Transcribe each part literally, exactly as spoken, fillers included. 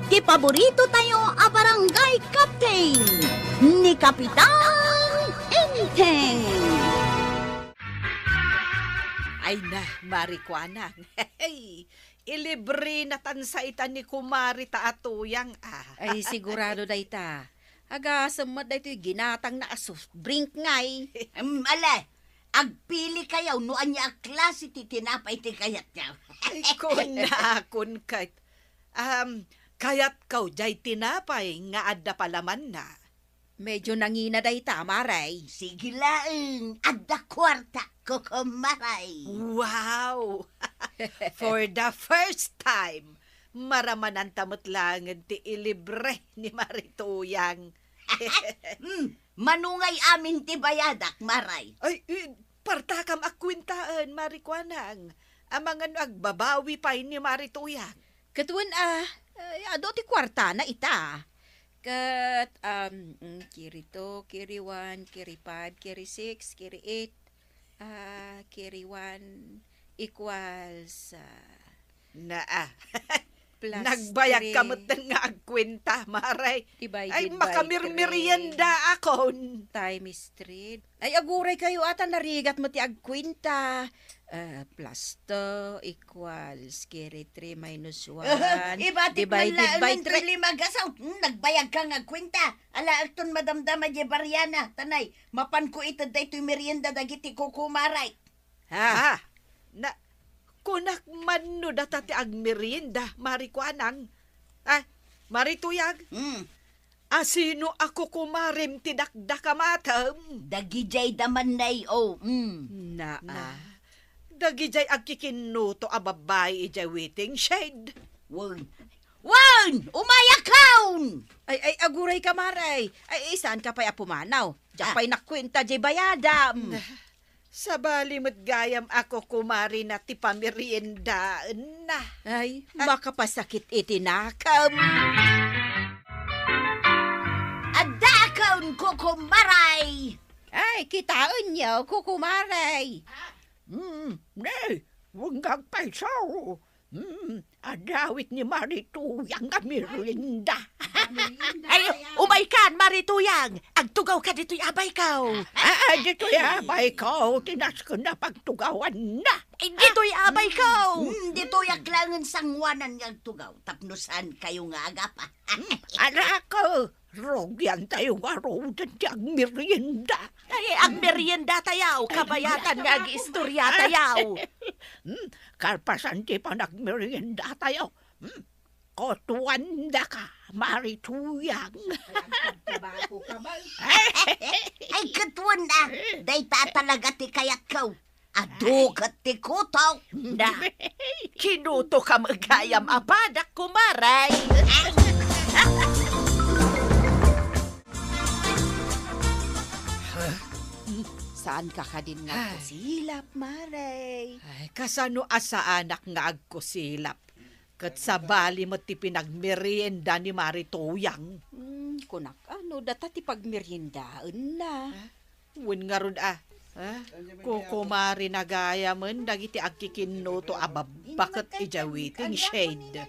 Ti paborito tayo a barangay captain, ni Kapitan Enteng. Ay na, Mari Kuanang. Hey, ilibre na tan sa ita ni Kumari ta a Tuyang, ah. Ay, sigurado dayta. Agasem met daytoy ginatangna a soft drink ngay. Em, ala, agpili kayo no ania a klase ti tinapay ti kayatyo. Ay, kunakon ket. Um, kayatko jay tinapay nga adda palamanna. Medyo nangina dayta, Maray. Sige laeng, adda kuarta, Kukumaray. Wow! For the first time, maramananta met laengen ti ilibre ni Mari Tuyang. Hmm, mano ngay amin ti bayadak, Maray? Ay, eh, partakam a kuentaen, Mari Kuanang. Amangan no agbabawi pay ni Mari Tuyang. Ket wen a, eh, adu ti kuartana ita. Ket, um, mm, carry two, carry one, carry five, carry six, carry eight, ah, carry one equals, ah, Naa. plus Nagbayag ka three met nga agkuenta, Maray. Divided Ay, by makamirmerienda three akon. Times three. Ay, aguray kayo ata narigat met ti agkuenta. Ah, plus two equals carry three minus one Ibatik man divided laeng by ng three. Problema, gasaw. Hmm, nagbayag ka nga agkuenta. Ala, agton madamdama di Bariana. Tanay, mapanko ited daytoy merienda dagiti kukumaray. Ha? Ha? Na, kunak man no data ti agmerienda, Mari Kuanang. Ah, Mari Tuyang? Hmm. Asino a kukumarem ti dakdakamatem? Dagijay da man nay, oh, mm. Naa. Na, dagijay agkikinnuto a babbai idiay waiting shed. Wen. Wen! Umayakon! Ay, ay, aguray ka, Maray. Ay, saan ka pay a pumanaw? Diak Ah. pay nakuenta diay bayadam. Na, Sabali met gayam a kukumarina ti pameriendaenna. Ay, Ah. makapasakit iti nakam. Addakon, kukumaray! Ay, kitaenyo, kukumaray. Hmm, ne, wenggag pay sao. Hmm, adda awit ni Mari Tuyang nga merienda. Ay, umaykan, Mari Tuyang. Agtugawka ditoy abayko. Ah, ah, ditoy abayko, ti nasken a pagtugawanna. Ay, ditoy abayko. Hmm, ditoy ak laengen sangoanan nga agtugaw, tapno saan kayo nga agapa. Hmm, alako, rugian tayo nga ruden ti agmerienda. Ay, agmerienda tayo, kabayatan nga agistorya tayo. Hmm, kalpasan ti panagmerienda tayo. Hmm, kutuandaka, Mari Tuyang. Ay, agpagtabako ka ba? Ay, kutuan na. Dayta talaga ti kayatko. Adu ket ti kutok. Na, kinuto ka met gayam a padak, kumaray. Saan ka kadin nga Ay. agkusilap, Maray? Ay, kasano a saanak nga agkusilap? Ket sabali met ti pinagmerienda ni Mari Tuyang. Hmm, kunak, ano data ti pagmeriendaenna? Ah, wen ngarud a. Ah, kukumari na gayamen dagiti agkikinnuto a babbaket idiay waiting shed.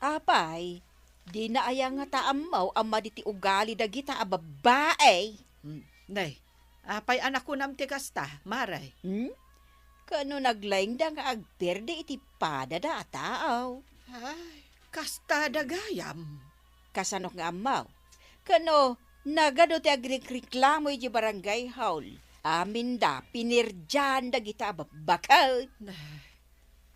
Apay, dina aya ngata ammo a madi ti ugali dagita a babbai? Hmm, nay, apay a nakunam ti kasta, Maray? Hmm? Kano naglaingda nga agperde iti padada a tao? Ay, kasta da gayam. Kasano nga ammo? Kano nagadu ti agrikreklamo iti barangay hall? Aminda, pinirdian dagita a babbaket.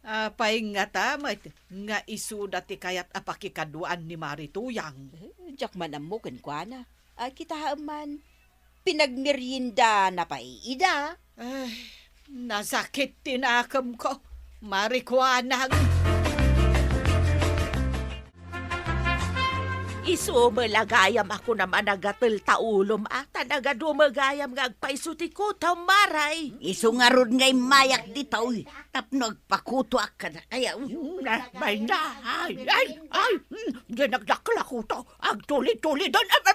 Apay ngata met nga isuda ti kayat a pakikaduaan ni Mari Tuyang? Eh, diak man ammo kenkuana. A, kitaem man, pinagmeriendana pay ida. Ay, nasakit ti nakemko, Mari Kuanang. Isu met la gayam a kunam a nagatel ta ulom a, ta nagadu met gayam nga agpayso ti kutom, Maray. Isu ngarud nga immayak ditoy tapno agpakutoak kadakayo. Mm, na, bay na. Ay, ay, ay, mm, dinagdakla kuto. Agtuli-tulidon. Ay, ay,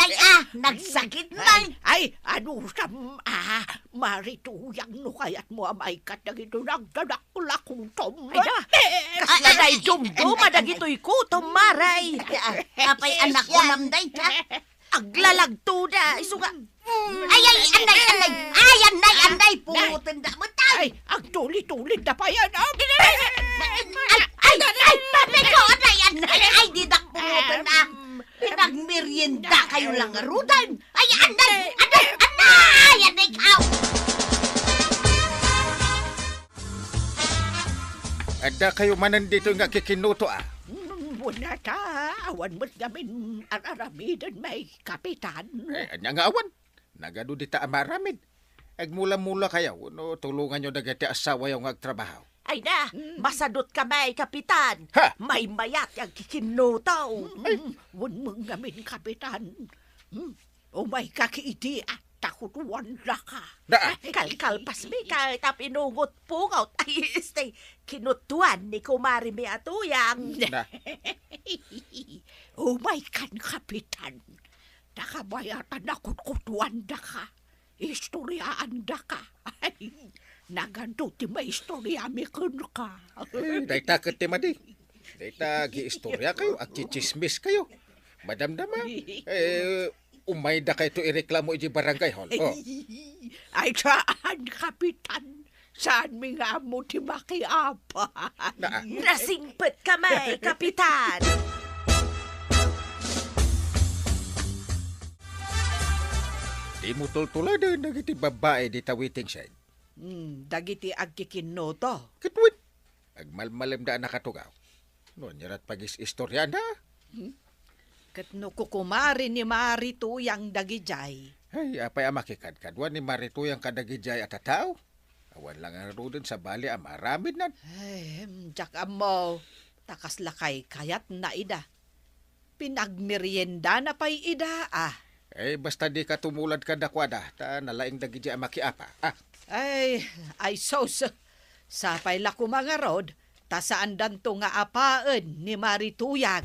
nay, ah, nagsakit, nay. Ay, ay, anusam, ah, Mari Tuyang, no kayatmo a maikkat dagiti nagdadaklakutom. Ay, da, kasla ay, ay, naidumduma ay, dagitoy kutom, Mari. Ay, ay, apay, anak ko, namday ka? Aglalagtoda, isu nga. Ay, ay, anay, anay. Ay, anay, anay. Pungotenda met, ay. Ay, agtuli-tulid da pa yan, ah. Ay, ay, ay, ay, ay, ay, ay, ay, ay, di dak pungotenda. Pinagmerienda kayo lang ngaruden. Ay, anay, anay, anay, anay, kaw. Adda kayo manen ditoy nga kikinuto, ah. Mm, wala ta, awan met ngamin ar-aramiden, may kapitan. Eh, ania nga awan? Nagadu dita a maaramid. Agmula-mula kayo, no, tulonganyo dagiti asawayo nga agtrabaho. Ay na, mm, masadut kami, Kapitan. Ha? Maymayat ti agkikinnuto. Ay. Mm, wen met ngamin, Kapitan. Hmm? Umayka ket idi, ah, ta kutuandaka. Na, ah. Kalkalpasmi ket ta pinungot-pungot. Ay, este, kinutuan ni kumarimi a Tuyang. Na. Umaykan, Kapitan. Ta kabayatan a kutkutuandaka. Istoryaandaka. Ay, naganto ti maistoryami kenka. Eh, dayta ket ti madi. Dayta agiistorya kayo, agtsitsismis kayo. Madamdama. Eh, umayda kayo to ireklamo iti barangay hall. Oh. Ay, saan, Kapitan? Saanmi nga ammo ti makiapa? Na, ah. Nasingpet kami, Kapitan! Dimo tultuladen dagiti babbai dita waiting shed. Hmm, dagiti agkikinnuto. Ket wen, agmalmalemda a nakatugaw. No, ania lat pagis-istoriana? Hmm? Ket no kukumari ni Mari Tuyang dagidiay. Ay, apay a makikadkaduan ni Mari Tuyang kadagidiay a tattao? Awan la ngaruden sabali a maaramidnan. Ay, em, diak ammo. Ta kasla kaykayatna ida. Pinagmeriendana pay ida, ah. Eh, basta dika tumulad kadakuada, ta nalaing dagidi a makiapa. Ah. Ay, ay sus. Sapay la koma ngarud, ta saandanto nga apaen ni Mari Tuyang.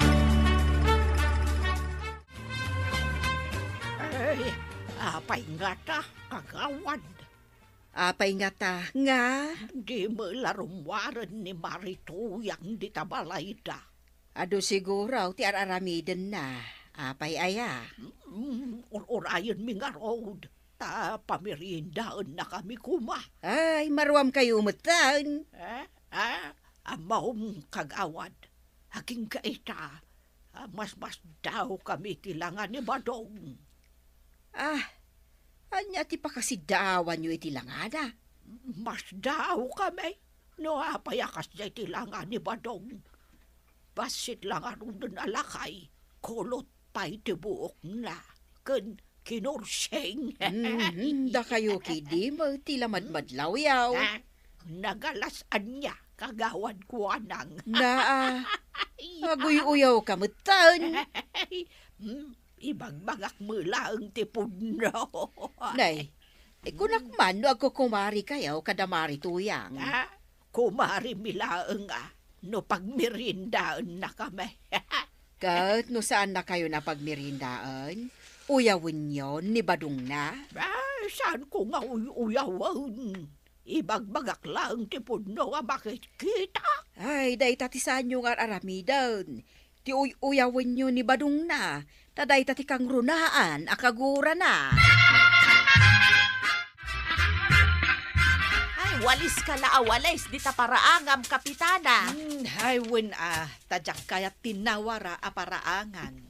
Ay, apay ngata, kagawad? Apay ngata nga? Dimo la rummuaren ni Mari Tuyang dita balayda. Adu siguro ti ar-aramidenna. Apay aya? Mm, ur-urayenmi ngarud, ta pameriendaennakami koma. Ay, maruamkayo metten. Eh? Eh? Ammom, kagawad. Agingga ita, a masmasdaokami iti langa ni Badong. Ah, ania ti pakasidaawanyo iti langana? Masdaokami no apay a kasdiay ti langa ni Badong. Bassit la ngaruden a lakay, kulot pay ti buokna, ken kinursing. Mhm, dakayo kidi met ti la madmadlawyaw. Ah, nagalas ania, Kagawad Kuanang? Naa, aguy-uyawka metten. Hmm, ibagbagak met laeng ti pudno. Nay, ikunak man no agkukumarikayo kada Mari Tuyang. Ah, kumarimi laeng a no pagmeriendaennakami. Ket no saannakayon a pagmeriendaen, uyawenyon ni Badongna? Ay, saanko nga uy-uyawen. Ibagbagak laeng ti pudno a makitkitak. Ay, dayta ti saanyo nga ar-aramiden. Ti uy-uyawenyo ni Badongna, ta dayta ti kangrunaan a kagurana. Ay, waliska la a walis dita paraangam, Kapitana. Hmm, ay, wen a, ta diak kayat ti nawara a paraangan.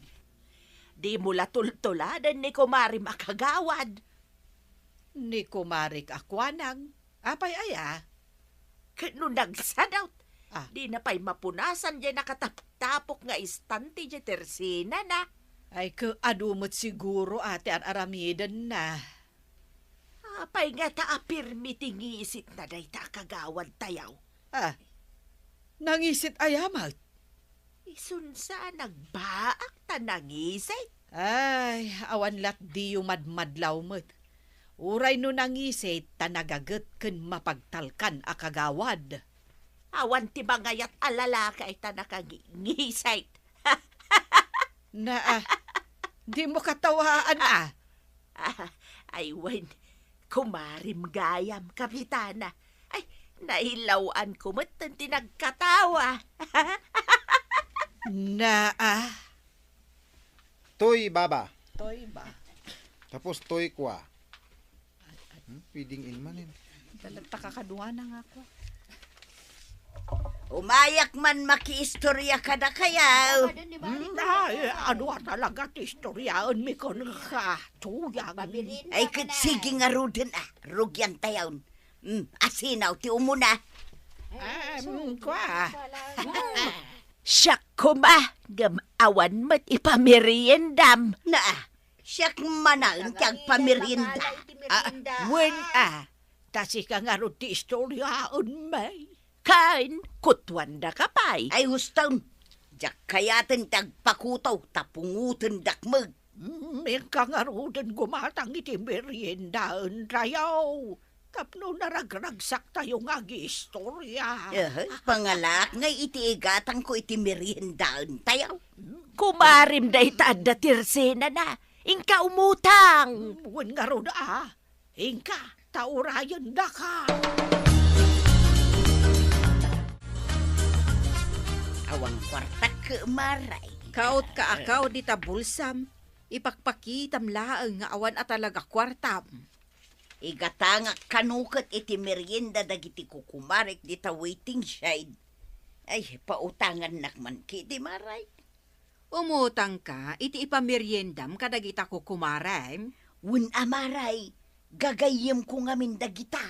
Dimo la tultuladen ni kumarim a Kagawad. Ni kumarik a Kuanang, apay aya? Ket no nagsadut, ah, dina pay mapunasan diay nakataptapok nga istante diay tersenana. Ay, ket adu met siguro a ti ar-aramidenna. Apay ngata a pirmi ti ngisitna dayta a kagawadtayo? Ah, nangisit aya met? Isunsa a nagbaak ta nangisit? Ay, awan lat diyo madmadlaw met. Uray no nangisit ta nagaget ken mapagtalkan a kagawad. Awan ti mangayat a lalaki a ta nakangisit. Naa, dimo katawaan a. Ah, ay wen, kumarim gayam, Kapitana. Ay, nailawan ko met ti nagkatawa. Naa. Toy baba. Toy ba? Tapos toy kwa. Hmm, pwedeng in man, eh. Talaga, kakaduana nga ako. Umayak man makiistorya kadakayaw. Hmm, ay, ano a talaga ti istoryaenmi kenka, Tuyang? Ay, ket sige ngaruden, ah. Rugian tayon. Hmm, asinaw ti umuna. Em, kwa. Siak koma, ngem awan met ipameriendam. Naa, siak manen ti agpamerienda. Ah, wen a, ta sika ngarud ti istoryaenmi. Ken, kutuandaka pay. Ay, huston. Diak kayaten ti agpakuto, ta pungotendak met. Mm, inka ngaruden gumatang iti meriendaentayo. Tapno naragragsaktayo nga agistorya. Eh, pangalaak ngay iti igatangko iti meriendaentayo. Kumarim dayta adda ti ersenana. Inka umutang. Mm, wen ngarud, ah. Inka, ta urayendaka. Awan kuartak, Maray. Kaot ka, akaw, dita bulsam. Ipakpakitam laeng nga awan a talaga kuartam. Igatangak kano ket iti merienda dagiti kukumarek dita waiting shed. Ay, pautangannak man ketdi, Maray. Umutangka iti ipameriendam kadagita kukumarem? Wen a, Maray, gagayyemko ngamin dagita.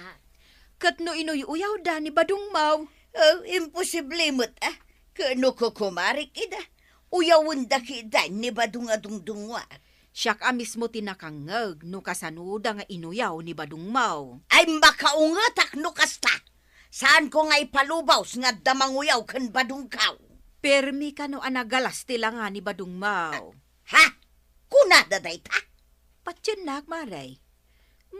Ket no inuy-uyawda ni Badungmaw? Oh, imposible met, ah. Ket no kukumarek ida, uyawenda ketdi ni Badung a dungdungngoak. Siak a mismo ti nakangngeg no kasanoda nga inuyaw ni Badungmaw. Ay, makaungetak no kasta! Saanko nga ipalubos nga adda manguyaw ken Badungkaw. Permi kano a nagalas ti langa ni Badungmaw. Ha? Kunada dayta? Patiennak, Maray.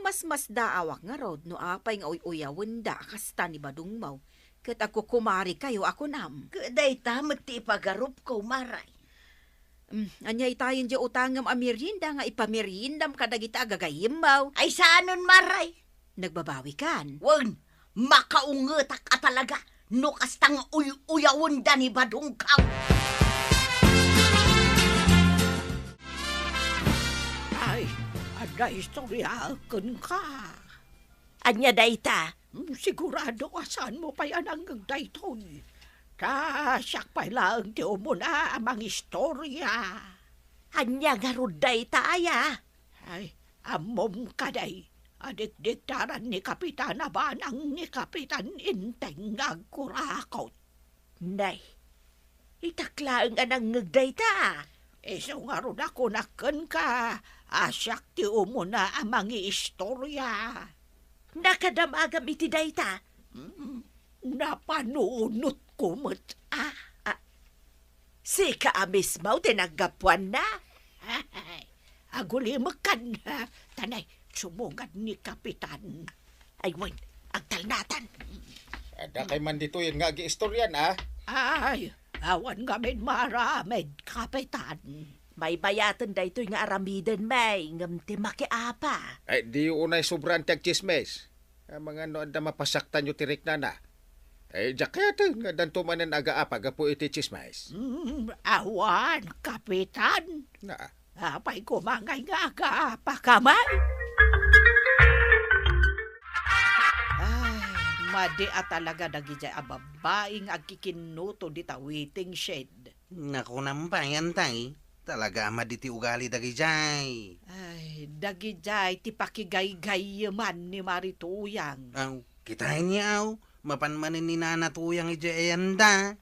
Masmasdaawak ngarud no apay nga uy-uyawenda a kasta ni Badungmaw, ket agkukumarikayo a kunam. Ket dayta met ti ipagarupko, Maray. Mm, ania itayen diay utangem a merienda nga ipameriendam kadagita a gagayyemmo? Ay, saanen, Maray. Nagbabawikan. Wen, makaungetak a talaga no kasta nga uy-uyawenda ni Badungkaw. Ay, adda istorya kenka. Ania dayta? Hmm, sigurado a saanmo pay a nangngeg daytoy. Ta siak pay laeng ti umuna a mangistorya. Ania ngarud dayta aya? Ay, ammom kadi a dikdiktaran ni Kapitan a banang ni Kapitan Enteng nga agkurakot. Nay, itak laeng a nangngeg dayta. Isu ngarud a kunak kenka a siak ti umuna a mangiistorya. Nakadamagam iti dayta? Mm, napanunotko met a. Ah, sika a mismo ti naggapuanna? Agulimekkan, tanay, sumungad ni Kapitan. Ay, wen, agtalnatan. Adda kay man ditoyen nga agiistoryan, a? Ay, awan ngamin maaramid, Kapitan. Maymayaten daytoy nga aramiden, may, ngem ti makiapa. Ay, diyo unay sobraan ti agtsismis. Amangan no adda mapasaktanyo ti riknana. Ay, diak kayaten nga addanto manen agaapa gapu iti tsismis. Mm, awan, Kapitan. Na. Apay koma ngay nga agaapa ka man? Ay, madi a talaga dagidiay a babbai nga agkikinnuto dita waiting shed. Nakunam pay, antay, talaga a madi ti ugali dagidiay. Ay, dagidiay ti pakigaygayyeman ni Mari Tuyang. Aw, kitaenyo, aw, mapan manen ni Nana Tuyang idiay ayanda.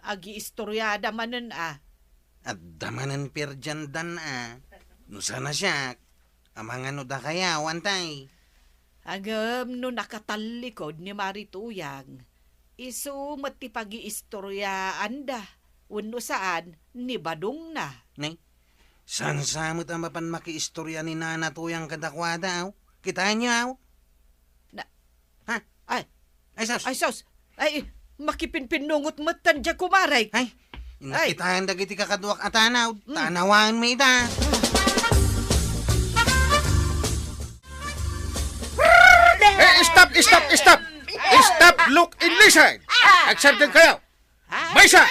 Agiistoryada manen a. Adda manen perdiandan a. No saan a siak, amangan no dakayaw, antay. Ngem no nakatallikud ni Mari Tuyang, isu met ti pagiistoryaanda, wenno saan, ni badongna. Ne? Saan sa met a mapan makiistorya ni Nana Tuyang kadakuada, aw? Kitaenyo, aw? Na- Ha? Ay. Ay, sus. Ay, sus. Ay, makipinpinnungot met tan diay kumarek. Ay, Ay. Nakitaen dagiti kakaduak a tanaw. Mm. Tanawan mi ita. Eh, stop, stop, stop! Stop, look, and listen! Agsardeng kayo! Maysa!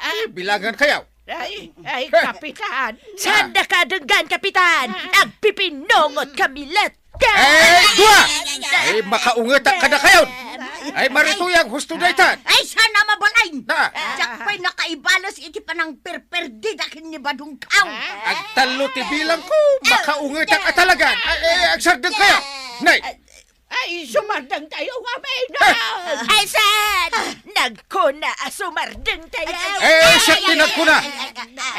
Ay, bilangan kayo! Ay, ay, Kapitan. Saan da ka denggan, Kapitan? Agpipinnungot kami latta. Eh, dua! Ay, makaungetak kada kayon! Ay, Marituyang, husto daytan! Ay, sana mabal-ay! Na! Diak pay nakaibales iti panangperperdida ken ni Badong Kao. Agtallo ti bilangko, makaungetak a talagan! Ay, ay, agsardeng kayo! Nay! Ay, sumardeng tayo, amin! Ay, saan? Nagkuna a sumardeng tayo. Eh, siak ti nagkuna.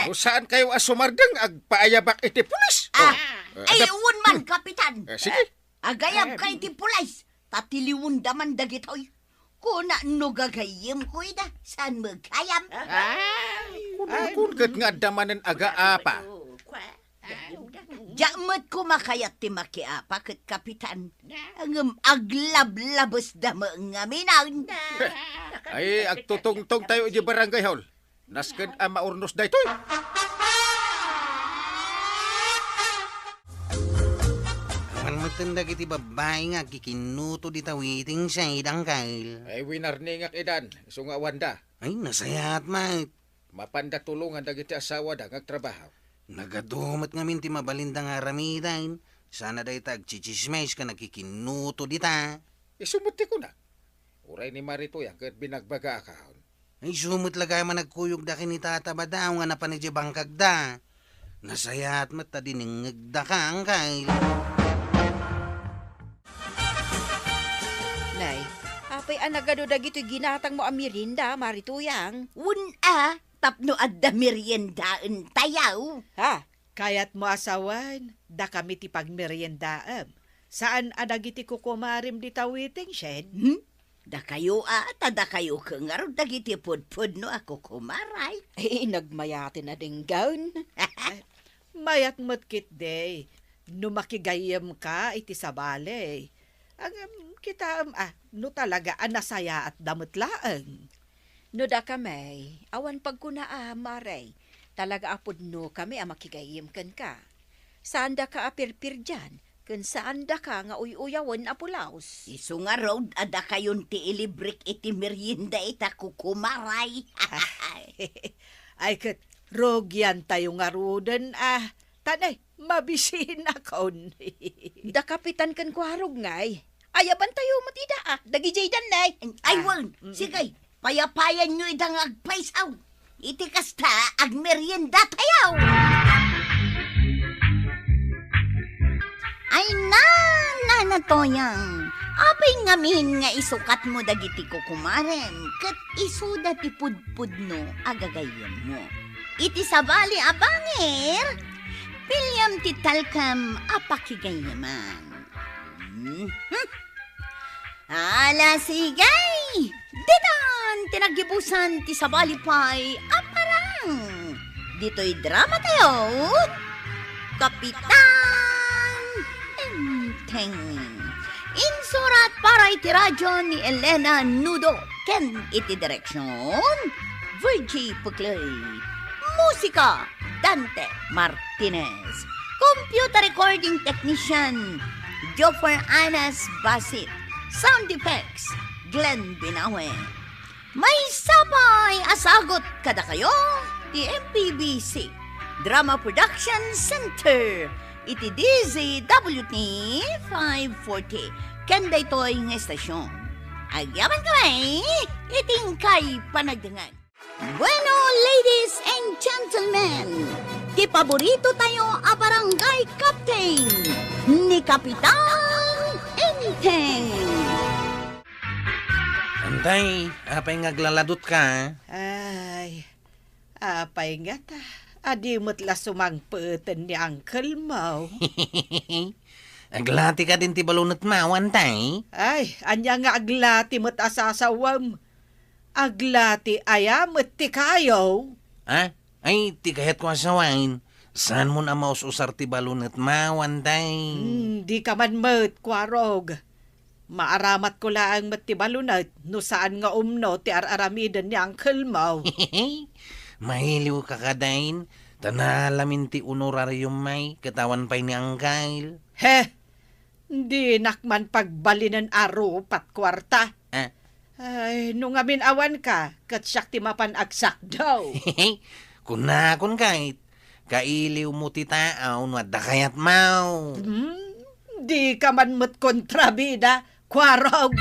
No saan kayo a sumardeng, agpaayabak iti pulis. Ah, Oh. Eh, ay, adap- wen man, Kapitan. Eh, sige. Agayab ka iti pulis, ta tiliwenda man dagitoy. Kuna no gagayyemko ida, saan met gayam? Ay, kun, kun ket nga adda manen agaapa. Diak met koma kayat ti makiapa ket Kapitan. Ngem aglablabesda met ngamin. Ay, agtutungtong tayo iti barangay hall. Nasken a maurnos daytoy. Awan metten dagiti babbai nga agkikinnuto dita waiting shed, Angkel. Ay, winarningak idan, isu nga awanda. Ay, nasayaat met. Mapanda tulongan dagiti asawada nga agtrabaho. Nagadu met ngamin ti mabalinda nga aramiden. Sana dayta agtsitsismis ken agkikinnuto dita. Isu met ti kunak. Uray ni Maritoy a ket binagbagaakon. Ay, isu met la gayam a nagkuyogda ken ni Tata Badaw nga napan idiay bangkagda. Nasayaat met ta dinengngegdaka, Angkel. Nay, apay a nagadu dagitoy ginatangmo a merienda, Marituyang? Wen a, tapno adda meriendaentayo. Ha? Kayatmo a sawen, dakami ti pagmeriendaem. Saan a dagiti kukumarem dita waiting shed? Hmm? Dakayo a, ta dakayo ket ngarud dagiti pudpudno a kukumaray. Ay, nagmayaten a denggen. Mayat met ketdi no makigayyemka iti sabali. Ngem kitaem a, no talaga a nasayaatda met laeng. No dakami, awan pagkuna a, Mare, talaga a pudnokami a makigayyem kenka. Saandaka a pirpirdian, ken saandaka nga uy-uyawen a pulaos. Isu ngarud a dakayon ti ilibrek iti merienda ita kukumaray. Ay, ket rugiantayo ngaruden a, ta nay, mabisinakon. Da Kapitan ken Kuarog ngay. Ayabantayo met ida, a, dagidiay danay. Ay, wen, sige, payapayanyo ida nga agpaysaw. Iti kasta, agmeriendatayo. Ay, na, Nana Toyang, apay ngamin nga isukatmo dagiti kukumarem ket isuda ti pudpudno a gagayyemmo. Iti sabali a bangir, piliam ti talkem a pakigayyeman. Mhm. Ala, sige! Ditan ti naggibusan ti sabali pay a parang. Ditoy drama tayo, Kapitan Enteng. Insurat para iti radyo ni Elena Nudo ken iti direksyon, Virgie Puclay. Musika, Dante Martinez. Computer recording technician, Joffer Anas Basit. Sound effects, Glenn Binawe. Maysa pay a sagut kadakayo ti M P B C Drama Production Center iti D Z W T five forty ken daytoy nga estasyon. Agyaman kami iti inkay panagdengngeg. Bueno, ladies and gentlemen, ti paborito tayo a barangay captain, ni Kapitan Enteng. Antay, apay nga aglaladutka? Ay, apay ngata, a di met la sumangpeten ni uncle mo. Aglati kadin ti balunetmo, Antay? Ay, ania nga aglati met a sasawem? Aglati aya met ti kayo? Ha? Ay, ti kayatko a sawen, Saanmon a maus-usar ti balonetmo, Antay? Hmm, dika man met, Kuarog. Maaramatko laeng met ti balonet no saan nga umno ti ar-aramiden ni uncle-mo. Mailiwka kadi, ta naalamin ti honorarium-mi ket awan pay ni uncle. He! Dinak man pagbalinen a rupat kuarta. Ah. Ay, no ngamin awanka, ket siak ti mapan agsakdaw. Kunakon kay, kailiwmo ti taaw no adda kayatmo. Hmm, dika man met kontrabida, Kuarog.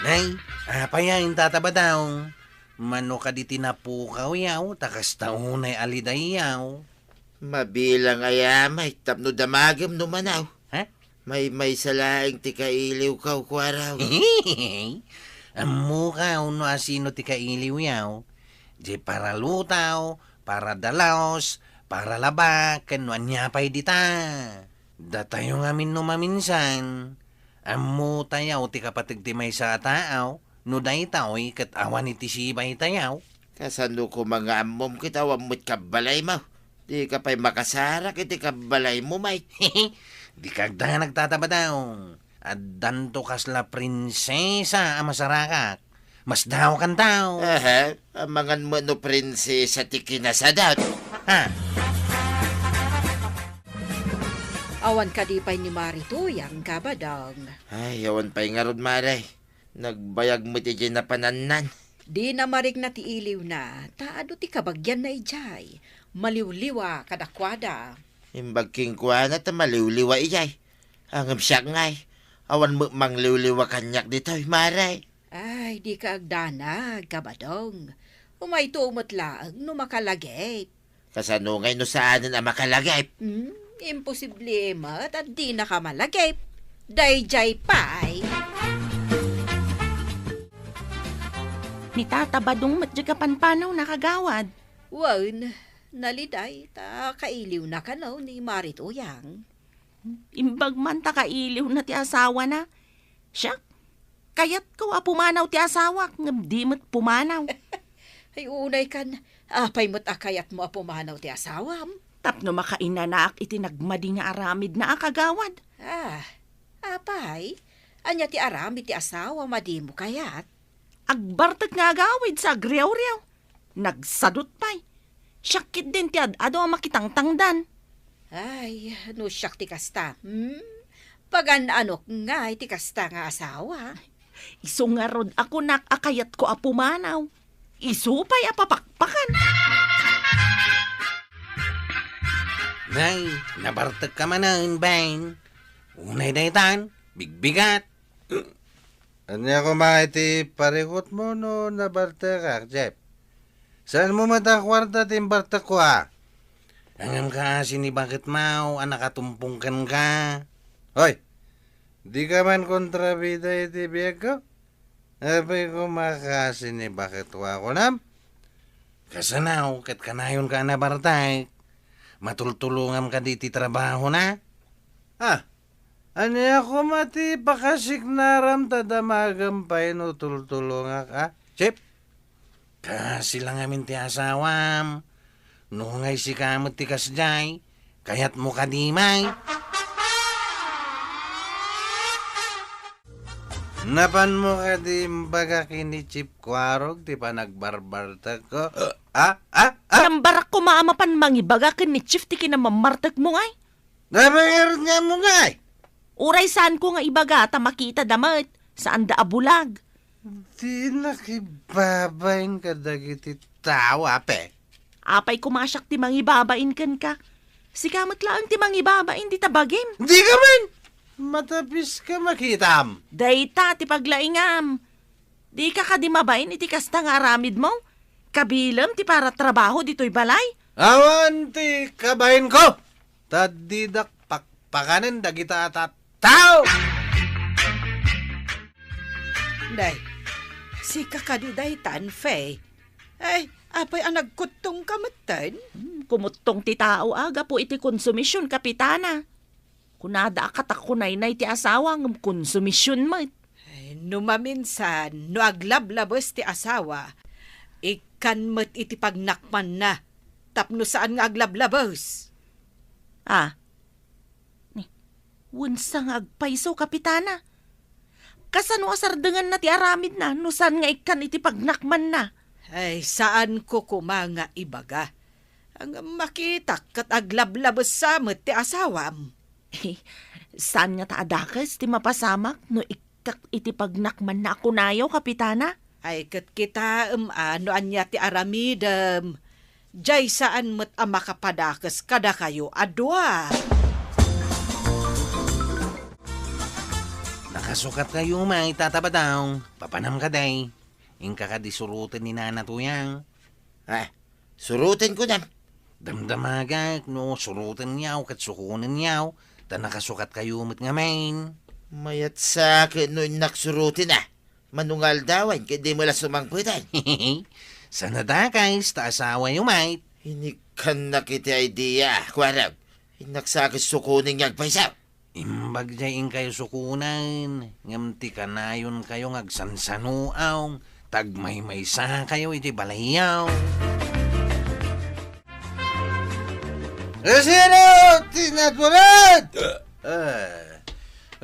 Nay, apay a intatabadaw? Mano kadi ti napukawyaw, ta kasta unay a lidayyaw? Mabilang aya, Mike, tapno damagem no manaw. Ha? Maymaysa laeng ti kailiwkaw, Kuarog. Ammokaw no asino ti kailiwyaw. Di para lutaw, para dalos, para labak, ken no ania pay dita. Datayo ngamin no maminsan, ammotayo ti kapateg ti maysa a taaw, no daytoy ket awan iti sibaytayo. Kasano koma nga ammom ket awan met kabbalaymo? Dika pay makasarak iti kabbalaymo, Mike. Dika agdanag, Tata Badong. Addanto kasla prinsesa a masarakak. Masdaokanto. Aha, amangan met no prinsesa ti kinasadak. Ha? Awan kadi pay ni Mari Tuyang, Kabadong? Ay, awan pay ngarud, Mare. Nagbayag met idiay napanannan. Dina marikna ti iliwna, ta adu ti kabagianna idiay. Maliwliwa kadakuada. Imbag kenkuana ta maliwliwa idiay. Ngem siak ngay, awan met mangliwliwa kaniak ditoy, Mare. Ay, dika agdanag, Kabadong. Umayto met laeng no makalagip. Kasano ngay no saanen a makalagip? Hmm, imposible met a dinaka malagip. Daydiay pay. Ni Tata Badong met diay kapanpanawna, kagawad. Wen, naliday ta kailiwna kano ni Mari Tuyang. Imbag man ta kailiwna ti asawana. Siak, kayatko a pumanaw ti asawak, ngem di met pumanaw. Ay, unay kan, apay met a kayatmo a pumanaw ti asawam? Tapno makainanaak iti nagmadi nga aramidna a kagawad. Ah, apay? Ania ti aramid ti asawam a dimo kayat? Agbartek nga agawid sa agriawriaw. Nagsadut pay. Siak ketdin ti ad-adu a makitangtangdan. Ay, no siak ti kasta, hmm? Pagan-anok ngay ti kasta nga asawa? Isu ngarud a kunak a kayatko a pumanaw. Isu pay a papakpakan. Nay, nabartekka manen, Ben. Unay daytan, bigbigat. Ania koma iti parikutmo no nabartekak, Jeff? Saanmo met a kuarta ti imbartekko, a? Ngem kas inibaketmo a nakatumpong kenka. Hoy, dika man kontrabida iti biagko? Apay koma kas inibaketko a kunam? Kasano ket kanayonka a nabartek? Matultulongam kadi iti trabahona? Ah, ania koma ti pakasiknaram ta damagem pay no tultulongak, a, Chip? Kasi la ngamin ti asawam. No ngay sika met ti kasdiay, kayatmo kadi, may? Napanmo kadi imbaga ken ni Chip Kuarog ti panagbarbartekko? Ah, ah, ah! Nambarak koma a mapan mangibaga ken ni Chip ti kinamammartekmo ngay. Nabangerot nga mo ngay? Uray saanko nga ibaga ta makita da met, saanda a bulag. Di nakibabain kadagiti tao, ape. Apay koma siak ti mangibabain kenka? Sika met laeng ti mangibabain dita bagim. Dika man! Matapiska makitam. Dayta ti paglaingam. Dika kadi mabain iti kasta nga aramidmo? Kabilem ti paratrabaho ditoy balay? Awan ti kabainko, ta didak pakpakanen dagita a tattao! Day, sika kadi daytan, Fe? Ay, apay a nagkuttongka metten? Hmm, kumuttong ti tao a gapu iti konsumision, Kapitana. Kunada a katakunaynay ti asawa ngem konsumision met. Ay, no maminsan, no aglablabes ti asawa, ikkan met iti pagnakmanna. tapno saan nga aglablabes. Ah. Ni, wensa nga agpayso, Kapitana? Kasano a sardenganna ti aramidna no saan nga ikkan iti pagnakmanna? Ay, saanko koma nga ibaga. Ngem makitak ket aglablabessa met ti asawam. Saan ngata a dakes ti mapasamak no ikkak iti pagnakmanna a kunayo, Kapitana? Ay, ket kitaem a no ania ti aramidem. Diay saan met a makapadakes kadakayo a dua. Nakasukatkayo met, Tata Badang. Papanam kadi. Inka kadi suroten ni Nana Tuyang. Ah, suroten kunam. Damdamagak no surotenyo ket sukonenyo, ta nakasukatkayo met ngamin. Mayat sa ket no innak suroten a. Mano nga aldawan ket dimo la sumangpeten. Saan a dakes ta asawayo met. Inikkannak iti idea, kuarog. Innak sa ket sukonen nga agpayso. Imbag diay inkayo sukonen, ngem ti kanayonkayo nga agsansanuaw, ta agmaymaysakayo iti balayyo. Sino ti natured? Ah,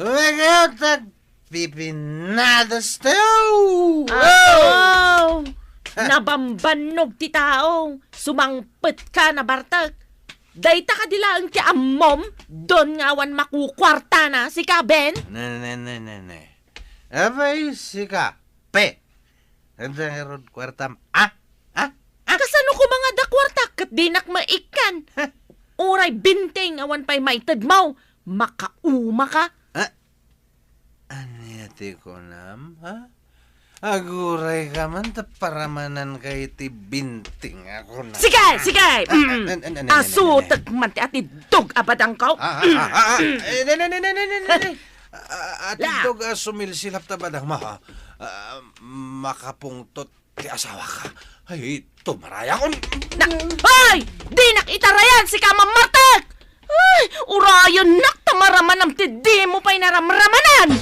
umagaw tagpipinadas tayo! Aw! Nabambannog ti tao, sumangpet ka, nabartek. Dayta kadi laeng ti ammom, don nga awan makukuartana, sika, Ben? Ne, ne, ne, ne, ne. Apay, sika, Pe. Adda ngarud kuartam, ah? Ah? Ah? Kasano koma nga adda kuarta ket dinak maikkan? Huh? Uray binting awan pay maitedmo, makauma ka. Ah? Ania ti kunam, ha? Aguray ka man ta paramanan ka iti binting a kunam. Sige, sige! Ah, mm. An-, an-, an-, an-, an-, Asutek man ti atiddog a badangko. Ah, ah, ah, ah, ah. Eh, ne, ne, ne. Ah, atiddog a sumilsilap ta badangmo, ha? Ah, makapungtot ti asawak. Ay, tumarayakon. Na, ay! Dinak itarayan, sika, Mamartek! Ay, urayennak ta maramanam ti dimo pay naramramanan!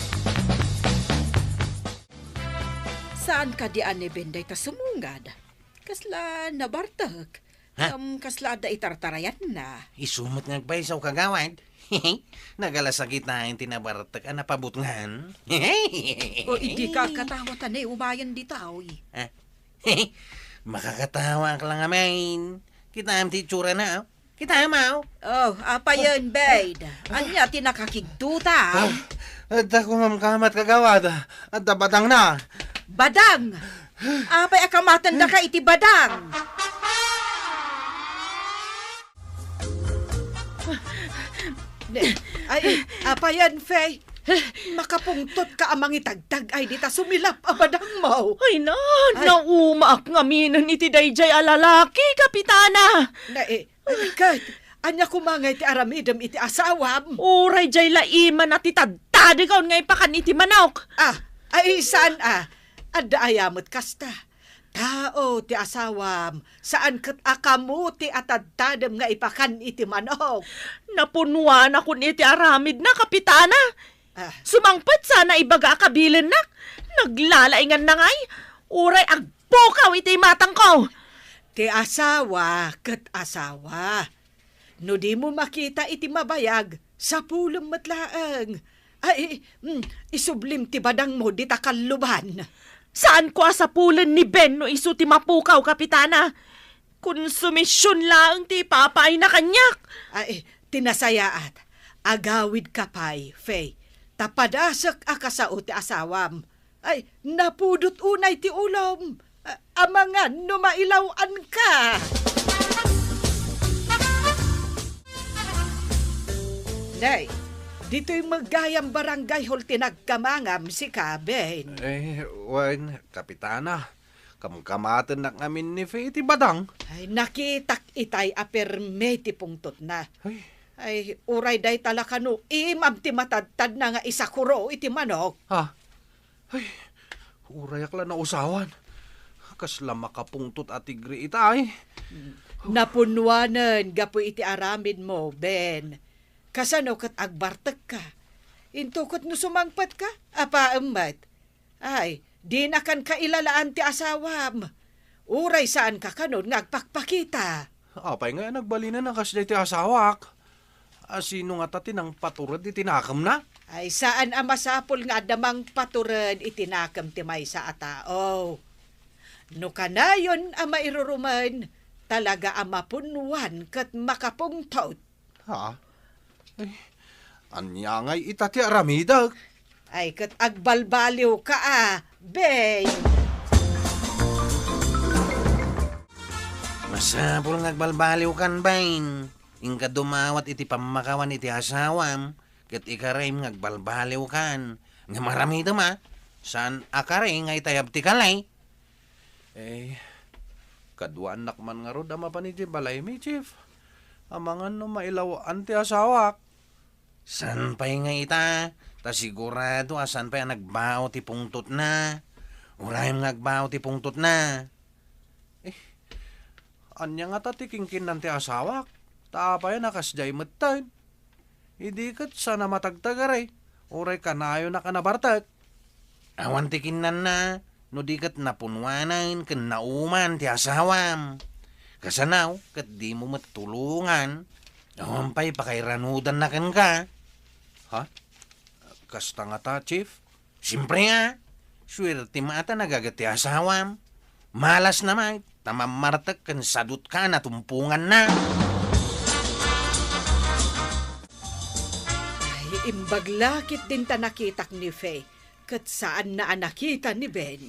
Saan kadi a ni Ben dayta sumungad? Kasla nabartek. Ha? Ngem kasla adda itartarayanna. Isu met nga agpayso, kagawad. Nagalasakit ti nabartek a napabutngan. O, idi ka katawa ta ne umayen ditoy. Ah. Makakatawaak la ngamin. Kitaem ti itsurana, oh. Kitaem, oh. Oh, apayen, Bed? Ania ti nakakigduta? Ah, adda kumamkamat, kagawad. Adda badangna. Badang? Apay a kamatendaka iti badang? Ne, ay, apayen, Fe? Makapungtot ka a mangitagtag ay dita sumilap a badangmo. Ay na, Ay. naumaak ngaminen iti daydiay a lalaki, Kapitana. Na, eh, ay, ket, ania koma nga iti aramidem iti asawam? Uray diay la iman a ti tadtadekon nga ipakan iti manok. Ah, ay, saan a? Adda aya met kasta? Tao ti asawam, saan ket a kamo ti atadtadem nga ipakan iti manok. Napunuanakon iti aramidna, Kapitana. Ah. Sumangpet sana ibaga a kabilennak. Naglalainganna ngay. Uray agpukaw iti imatangko. Ti asawa ket asawa. No dimo makita iti mabayag, sapulem met laeng. Ay, mm, isublim ti badangmo dita kalluban. Saanko a sapulen ni Ben no isu ti mapukaw, Kapitana. Konsumision laeng ti ipapaayna kaniak. Ay, ti nasayaat, agawidka pay, Fe, ta padasek a kasao ti asawam. Ay, napudot unay ti ulom. A-, amangan no mailaw-anka. Nay, ditoy met gayam barangay hall ti nagkamangam, sika, Ben. Eh, wen, Kapitana, kamkamatennak ngamin ni Fe iti badang. Ay, nakitak itay a permi ti pungtotna. Ay. Ay, uray dayta la kano imam ti matadtadna nga isakuro iti manok. Ha? Ay, urayak la nausawan. Kasla makapungtot a tigre ita, ay. Napunnuanen gapu iti aramidmo, Ben. Kasano ket agbartekka? Into ket no sumangpetka, apaem met. Ay, dinakan kailalaan ti asawam. Uray saanka kanon nga agpakpakita. Apay ngay a nagbalinen a kasdiay ti asawak? A, sino ngata ti nangpatured iti nakemna? Ay, saan a masapul nga adda mangpatured iti nakem ti maysa a tao. No kanayon a mairurumen, talaga a mapunnuan ket makapungtot. Ha? Ay, ania ngay ita ti aramidek? Ay, ket agbalbaliwka a, Beng. Masapul nga agbalbaliwkan, Beng. Inka dumawat iti pammakawan iti asawam, ket ikarem nga agbalbaliwkan. Ngem aramidem a, saan a kari nga itayab ti kali. Eh, kaduaannak man ngarud a mapan idiay balaymi, Chief. Amangan no mailaw-an ti asawak. Saan pay nga ita? Ta sigurado a saan pay a nagbao ti pungtotna. Uray nga agbao ti pungtotna. Eh, ania ngata ti kinkinnan ti asawak? Ta apay a nakasdiay metten? Idi ket saan a matagtagari, uray kanayonak a nabartek. Awan ti kinnanna, no di ket napunuanen ken nauman ti asawam. Kasano ket dimo met tulongan, awan pay pakairanudanna kenka. Ha? Kasta ngata, Chief? Siempre a, suerte met a nagaget ti asawam. Malasna met, ta mammartek ken sadutka a natumponganna. Ay, imbag la ketdin ta nakitak ni Faye, ket saanna a nakita ni Ben.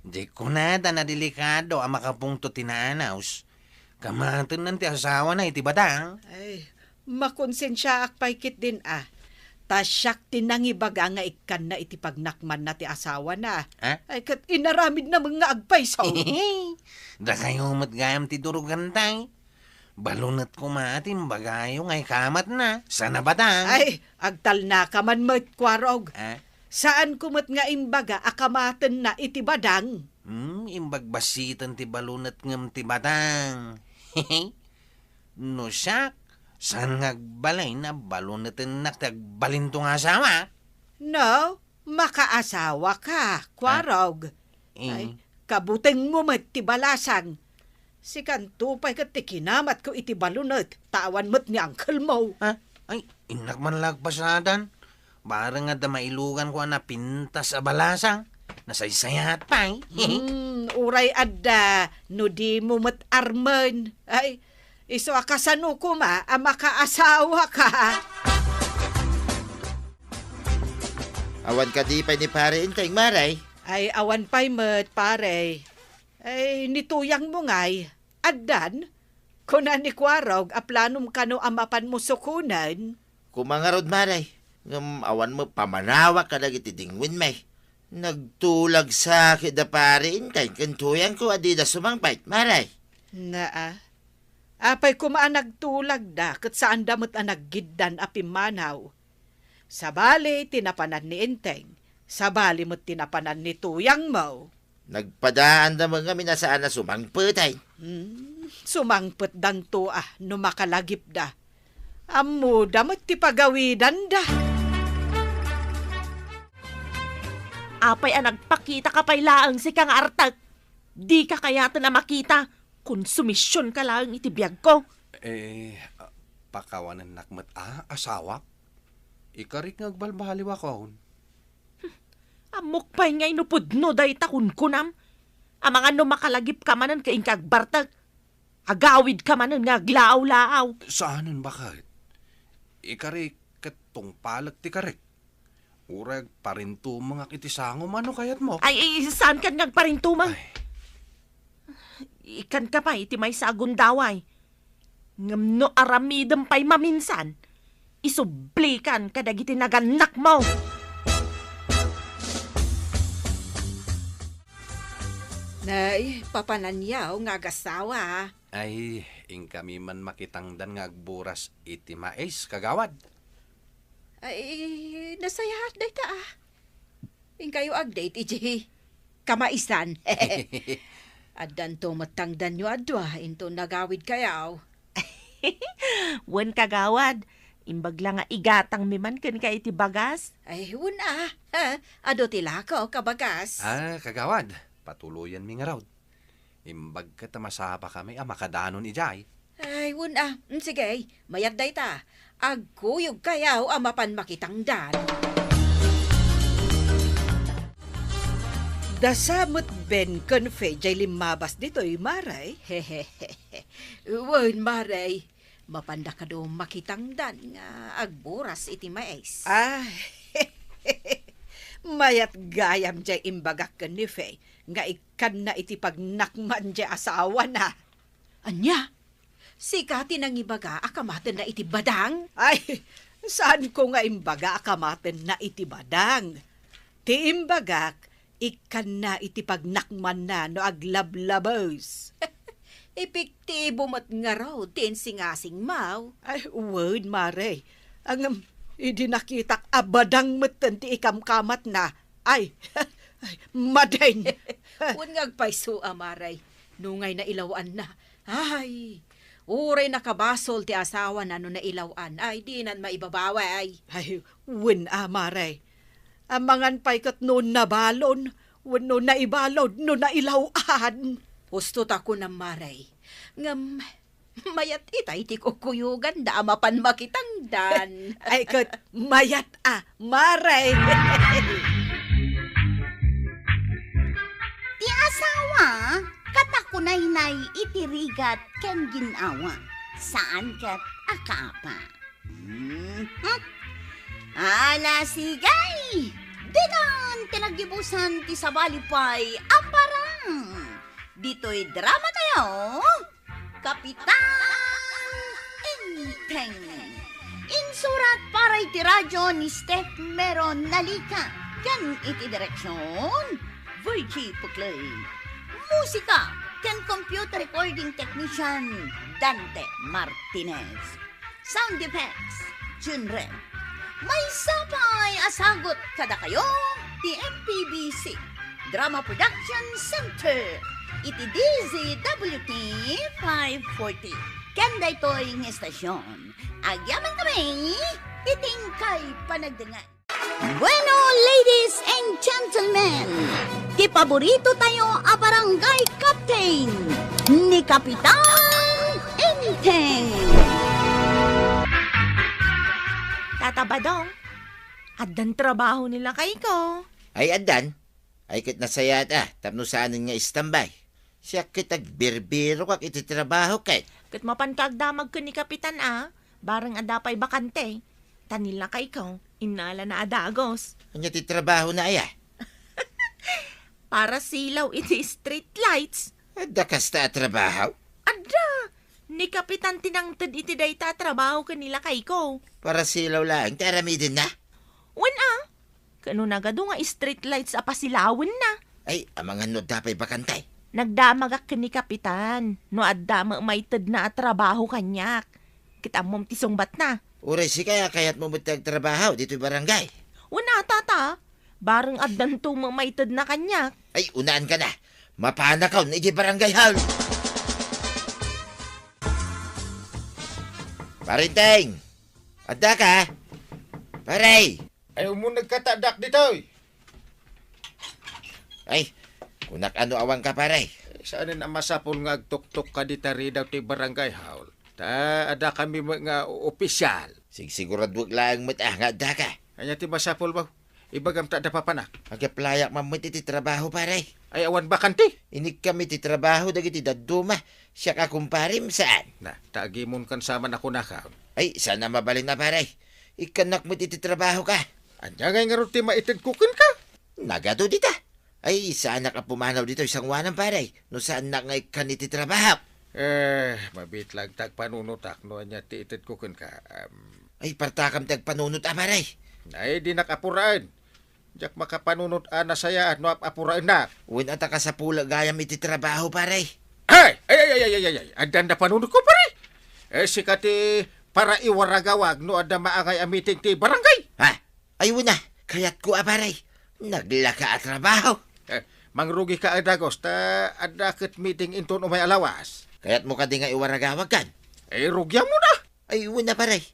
Di kunada a delikado a makapungtot ti naanaws. Kamatennan ti asawana iti badang. Ay, makonsensiaak pay ketdin a. Ta siak ti nangibaga nga ikkanna iti pagnakmanna ti asawana. Ha? Ay, ket inaramidna met nga agpayso. Dakayo met gayam ti durogantay. Balunet koma ti imbagayo nga ikamatna. Saan a badang? Ay, agtalnaka man met, Kuarog. Ah? Saanko met nga imbaga a kamatenna iti badang. Hmm, imbagbasiten ti balunet ngem ti badang. No siak, saan nga agbalin a balunetennak ti agbalinto nga asawa? No, makaasawaka, Kuarog. Ah, eh. Ay, kabutengmo met ti balasang. Sikanto pay ket ti kinamatko iti balunet, ta awan met ni uncle mo. Ha? Ay, innak man la agpasadan. Bareng adda mailuganko a napintas a balasang. Nasaysayaat pay. Hmm, uray adda, no dimo met armen. Ay, isu a kasano koma a makaasawaka. Awan kadi pay ni Pare Enteng, Mare? Ay, awan pay met, Pare. Ay, ni Tuyangmo ngay, addan? Kuna ni Kuarog a planom kano a mapanmo sukonen? Koma ngarud, Mare, ngem awan met pamanawak kadagiti dingwenmi. Nagtulag sa ket da Pare Enteng ken Tuyangko a dida sumangpet, Mare. Naa. Apay koma a nagtulagda ket saanda met a naggiddan a pimmanaw? Sabali ti napanan ni Enteng, sabali met ti napanan ni Tuyangmo. Nagpadaanda met ngamin a saan a sumangpet, ay. Hmm, sumangpetdanto a no makalagipda. Ammoda met ti pagawidanda. Apay a nagpakitaka pay laeng sika nga artek? Dika kayaten a makita. Konsumisionka laeng iti biagko. Eh, ah, pakawanennak met a, asawak? Ikarik nga agbalbaliwakon. Ammok pay ngay no pudno dayta kunkunam. Amangan no makalagipka manen ket inka agbartek. Agawidka manen nga aglaaw-laaw. Saanen, baket? Ikarik ket tungpalek ti karik. Uray agparintumengak iti sangom, ano kayatmo? Ay, ay, saankan nga agparintumeng? Ay. Ikkanka pay iti maysa a gundaway. Ngem no aramidem pay maminsan, isublikan kadagiti nagannakmo. Nay, papananyaw nga agasawa. Ay, inkami man makitangdan nga agburas iti mais, kagawad. Ay, nasayaat dayta, ah. Inkayo agdate iti kamaisan. Addanto met tangdanyo a dua inton nagawidkayo. Wen, kagawad, imbag la nga igatangmi man kenka iti bagas. Ay, wen a. Ha? Adu ti lako, kabagas. Ah, kagawad, patuloyanmi ngarud. Imbag ket a masapakami a makadanon idiay. Ay, wen a. Mm, sige, mayat dayta. Agkuyogkayo a mapan makitangdan. Dasa met Ben ken Fe jay limmabas ditoy, Mare. Wen, Mare. Mapanda kano makitangdan nga agburas iti mais. Ah, mayat gayam jay imbagak ken ni Fe nga ikkanna iti pagnakman jay asawana. Ania? Sika ti nangibaga a kamatenna iti badang? Ay, saanko nga imbaga a kamatenna iti badang. Ti imbagak, ikkanna iti pagnakmanna no aglablabes. Epektibo met ngarud ti insingasingmo. Ay, wen, Mare. Ngem, idi nakitak a badang metten ti ikamkamatna, ay, ay, madeng. Wen nga agpayso a, Mare, nungay nailaw-anna. Ay, uray nakabasol ti asawana no nailaw-an, ay, dinan maibabawi. Ay, wen a, Mare. Amangan pay ket no nabalon, wenno naibalod, no nailaw-an. Husto ta kunam, Mare. Ngem, mayat itay ti kukkuyoganda a mapan makitangdan. Ay, ket mayat a, Mare. Ti asawa, katakunaynay iti rigat ken gin-awa. Saan ket a kaapa. Mhm. Ala, sige! Dinan ti naggibusan ti sabali pay a parang ditoy drama tayo, Kapitan Enteng. Insurat para iti radyo ni Steph Mero Nalica ken iti direksyon, Virgie Puclay. Musika ken computer recording technician, Dante Martinez. Sound effects, June Red. Maysa pay a sagut kadakayo ti M P B C Drama Production Center iti D Z W T five forty. Ken daytoy nga estasyon, agyamankami iti inkay panagdengngeg. Bueno, ladies and gentlemen, ti paborito tayo a barangay captain, ni Kapitan Enteng. Tata Badong, addan trabaho ni lakayko. Ay, addan. Ay, ket nasayaat a, tapno saanen nga istambay. Siak ket agbirbirokak iti trabaho ket. Ket mapanka agdamag ken ni Kapitan a, bareng adda pay bakante. Ta ni lakayko, innalana a dagos. Ania ti trabahona aya? Parasilaw iti street lights. Adda kasta a trabaho? Adda! Ni Kapitan ti nangted iti dayta a trabaho ken ni lakayko. Parasilaw laeng ti aramidenna? Wen a, ken no nagadu nga street lights a pasilawenna. Ay, amangan no adda pay bakante. Nagdamagak ken ni Kapitan no adda met maitedna a trabaho kaniak. Ket ammom ti sungbatna. Uray sika, kayatmo met ti agtrabaho ditoy barangay? Wen a, tata. Bareng addanto met maitedna kaniak. Ay, unaanka na. Mapanakon idiay barangay hall. Pare Enteng! Addaka? Pare! Ay, umuna kata, addak ditoy. Ay, kunak no awanka, pare. Eh, saanen a masapul nga agtuktok ka dita ridaw ti barangay hall. Ta, adda kami met nga o-, opisyal. Sigsiguraduek laeng met a nga addaka. Ania ti masapulmo? Ibagam ta adda papanak. Agyaplayak man met iti trabaho, pare. Ay, awan bakante? Inikkami ti trabaho dagiti dadduma. Siak a kumparem, saan? Na, ta agimonkan sa man a kunaka. Ay, saan a mabalin a, pare. Ikkannak met iti trabahoka. Ania ngay ngarud ti maitedko kenka? Nagadu dita. Ay, saanak a pumanaw ditoy sangoanan, pare, no saannak nga ikkan iti trabaho. Eh, mabitlag ta agpanunotak no ania ti itedko kenka. Am. Ay, partakam ti agpanunot a, pare. Ay, dinak apuraen. Diak makapanunot a nasayaat no ap-apuraennak. Wen a ta kasapulek gayam iti trabaho, pare. Ay! Ay, ay, ay, ay, ay, ay, ay. Addan da panunotko, pare. Eh, sika ti para iwaragawag no adda maangay a meeting ti barangay. Ha? Ay, wen a. Kayatko a, pare. Naglaka a trabaho. Eh, mangrugika a dagos, ta adda ket meeting inton umay a lawas. Kayatmo kadi nga iwaragawagkan? Eh, rugiamon a. Ay, wen a, pare.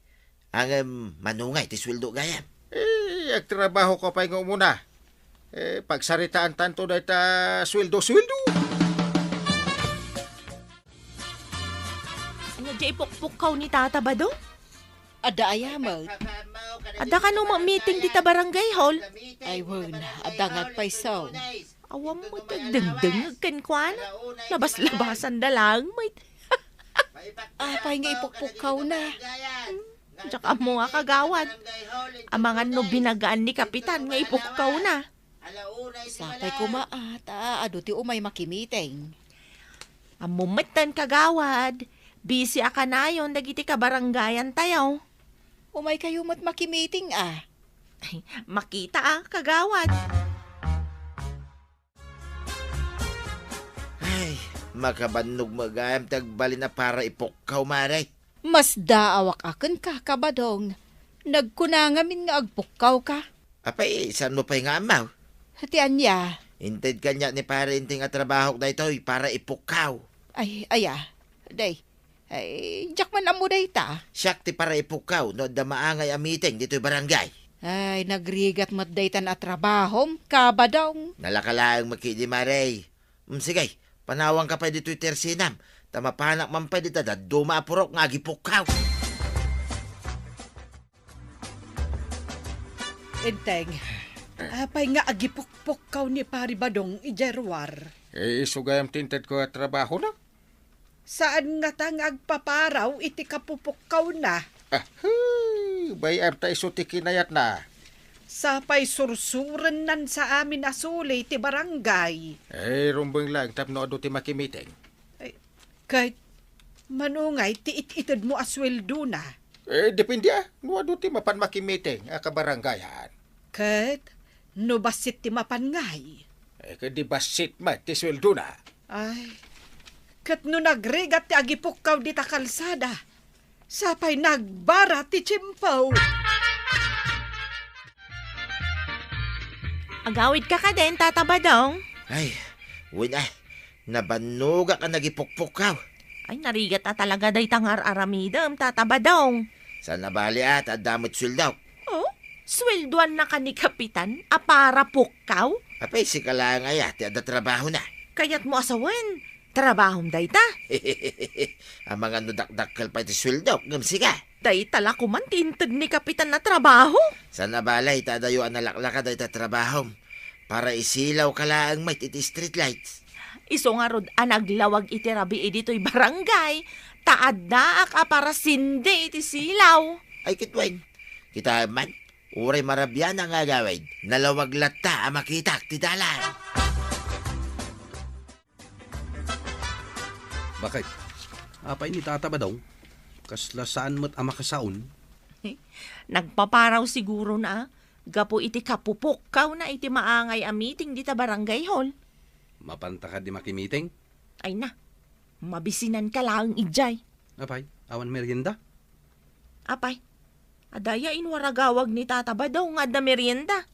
Ngem, mano ngay ti sueldo gayam? Eh, agtrabahoko pay nga umuna. Eh, pagsaritaantanto dayta sueldo-sueldo. Ti ipukpukkaw ni Tata Badong? Adda aya met? Adda kano meeting dita barangay hall? Ay, wen, adda nga agpayso. Awan met agdengdengngeg kenkuana. Labaslabasan da laeng met. Apay nga ipukpukkawna? Diak ammo nga kagawad. Amangan no binagaan ni Kapitan nga ipukkawna. Sapay koma, ah, ta adu ti umay makimiting. Ammo metten, kagawad. Busy a kanayon dagiti kabarangayan tayo. Umay kayo met makimiting, ah. Makita, ah, kagawad. Ay, makabannog met gayam ti agbalin a para ipukkaw, Mare. Masdaawak a kenka, Kabadong. Nagkuna ngamin nga agpukkawka. Apay, saanmo pay nga ammo? Ti ania? Inted kaniak ni Pare Enteng a trabahok daytoy para ipukkaw. Ay, aya. Day. Ay, diak man ammo dayta. Siak ti para ipukkaw no adda maangay a meeting ditoy barangay. Ay, nagrigat met daytan a trabahom, Kabadong. Nalaka laeng met ketdi, Mare. Mm, sige, panawanka pay ditoy tersinam, ta mapanak man pay dita dadduma a purok nga agipukkaw. Enteng, apay nga agipukpukkaw ni Pari Badong idiay ruar? Eh, isu gayam ti intedko a trabahona. Saan ngata nga agpaparaw iti kapupukkawna? Ah, hmm, bay-am ta isu ti kinayatna. Sapay sursurennan sa amin a suli ti barangay. Eh, rumbeng laeng tapno adu ti makimiting. Ay, ket mano ngay ti it-itedmo a sueldona? Eh, depende, ah, no adu ti mapan makimiting a kabarangayan. Ket no bassit ti mapan ngay? Eh, ket di bassit met ti sueldona. Ay, ket no nagrigat ti agipukkaw dita kalsada, sapay nagbara ti tiempo. Agawidka kadin, Tata Badong? Ay, wen, ah, nabannogak a nagipukpukkaw. Ay, narigat a talaga dayta nga ar-aramidem, Tata Badong. Saan a bali, ah, ta adda met sueldok. Oh, sueldoannaka ni Kapitan a para pukkaw? Apay, sika laeng aya ti adda trabahona? Kayatmo a sawen, trabahom dayta? Amangan no dakdakkel pay ti sueldok, ngem sika? Dayta la koman ti inted ni Kapitan a trabaho. Saan a bali, ta adayo a nalaklaka dayta trabahom. Para isilawka laeng met iti street lights. Isu ngarud a naglawag iti rabii ditoy barangay, ta addaak a para sindi iti silaw. Ay, ket wen, kitaem man, uray marabianak nga agawid, nalawag latta a makitak ti dalan. Bakit? Apay ni Tata Badong? Kasla saan met a makasaon? Nagpaparaw sigurona, gapu iti kapupukkawna iti maangay a meeting dita barangay hall. Mapanta kadi makimiting? Ay na, mabisinanka laeng idiay. Apay, awan merienda? Apay, adda aya inwaragawag ni Tata Badong nga adda merienda?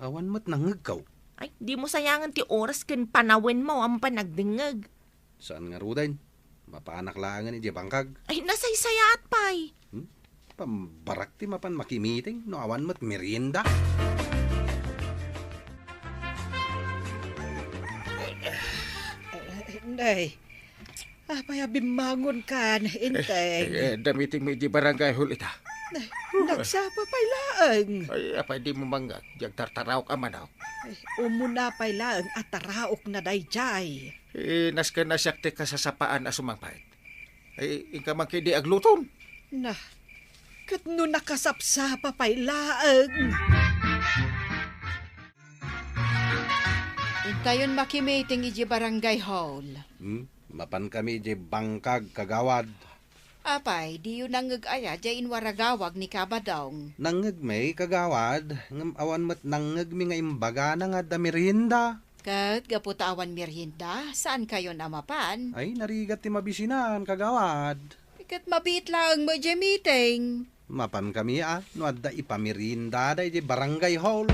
Awan met nangngegko. Ay, dimo sayangen ti oras ken panawenmo a mapan agdengngeg. Saan ngaruden? Mapanak laengen idiay bangkag. Ay, nasaysayaat pay. Hmm? Pambarak ti mapan makimiting no awan met merienda. Nay, apay a bimmangonkan, Enteng? Eh, eh, adda meetingmi idiay barangay hall ita. Nagsapa pay laeng. Ay, apay dimo mangngeg, diay agtartaraok a manok. Ay, umuna pay laeng a taraokna daydiay. Eh, nasken a siak ti kasasapaan a sumangpet. Ay, inka man ketdi aglutom. Na, ket no nakasapsapa pay laeng. Intayon makimiting idiay barangay hall. Hmm? Mapankami idiay bangkag, kagawad. Apay, diyo nangngeg aya diay inwaragawag ni Kabadong? Nangngegmi, kagawad, ngem awan met nangngegmi nga imbagana nga adda merienda. Ket gapu ta awan merienda, saankayon a mapan? Ay, narigat ti mabisinan, kagawad. Ket mabiit laeng met diay meeting. Mapankami a, no adda ipameriendada idiay barangay hall.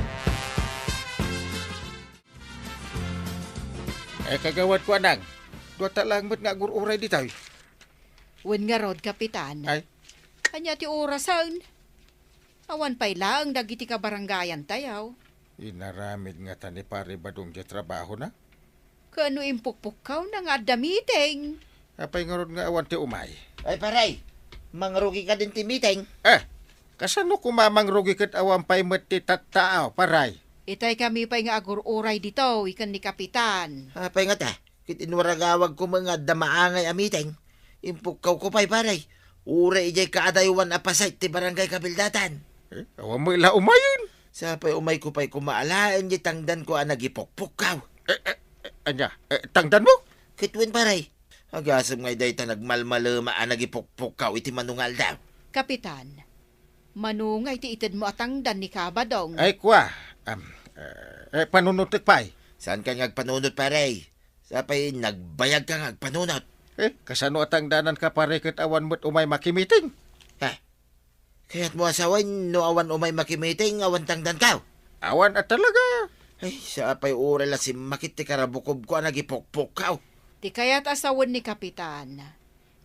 Eh, kagawad ko, Anang, duata laeng met nga agur-uray ditoy. Wen ngarud, Kapitan. Ay? Ania ti orasen? Awan pay laeng dagiti kabarangayantayo. Inaramid ngata ni Pare Badong diay trabahona? Ken no impukpukkawna nga adda meeting? Apay ngarud nga awan ti umay? Ay, paray, mangrugi kadin ti meeting. Eh, kasano koma mangrugi ket awan pay met ti tattaaw, paray? Itay kami pay nga agur-uray ditoy ken ni Kapitan. Apay ngata, ket inwaragawag koma nga adda maangay a meeting. Impukkawko pay, paray. Uray idiay kaadaywan a pasay ti barangay Kabildatan. Eh, awan met la umayen. Sapay umayko pay koma alaen di tangdanko a nagipukpukkaw. Eh, eh, eh, ania? Eh, tangdanmo? Ket wen, paray. Agasem ngay dayta nagmalmalema a nagipukpukkaw iti mano nga aldaw. Kapitan, mano ngay ti itedmo a tangdan ni Kabadong? Ay, kua. Am, eh, eh, panunotek pay. Saanka nga agpanunot, paray? Sapay nagbayagka nga agpanunot. Eh, kasano a tangdananka, paray, ket awan met umay makimiting? Ha? Kayatmo a sawen no awan umay makimiting, awan tangdankaw? Awan a talaga. Ay, sapay uray la simmakit ti karabukobko a nagipukpukkaw. Ti kayat a sawen ni Kapitan,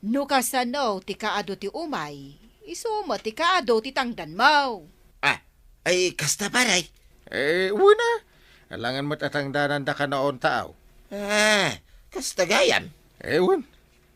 no kasano ti kaadu ti umay, isu met ti kaadu ti tangdanmo. Ah, ay, kasta, paray? Eh, wen a. Alangan met a tangdananda kano a untaaw. Ah, kasta gayam. Eh, wen.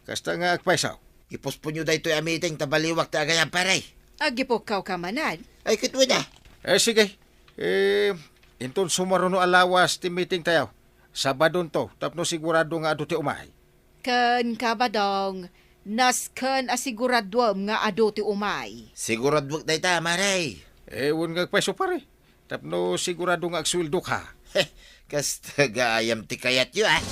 Kasta nga agpayso. Ipusponyo daytoy a meeting ta baliwak ti agayam, paray. Agipukkawka manen? Ay, ket wen a. Eh, sige. Eh, inton sumaruno a lawas ti meeting tayo, Sabadonto, tapno sigurado nga adu ti umay. Ken Kabadong, nasken a siguraduem nga adu ti umay. Siguraduek dayta, paray. Eh, wen nga agpayso, pare. Tapno sigurado nga agsueldoka. Kasta gayam ti kayatyo, ah.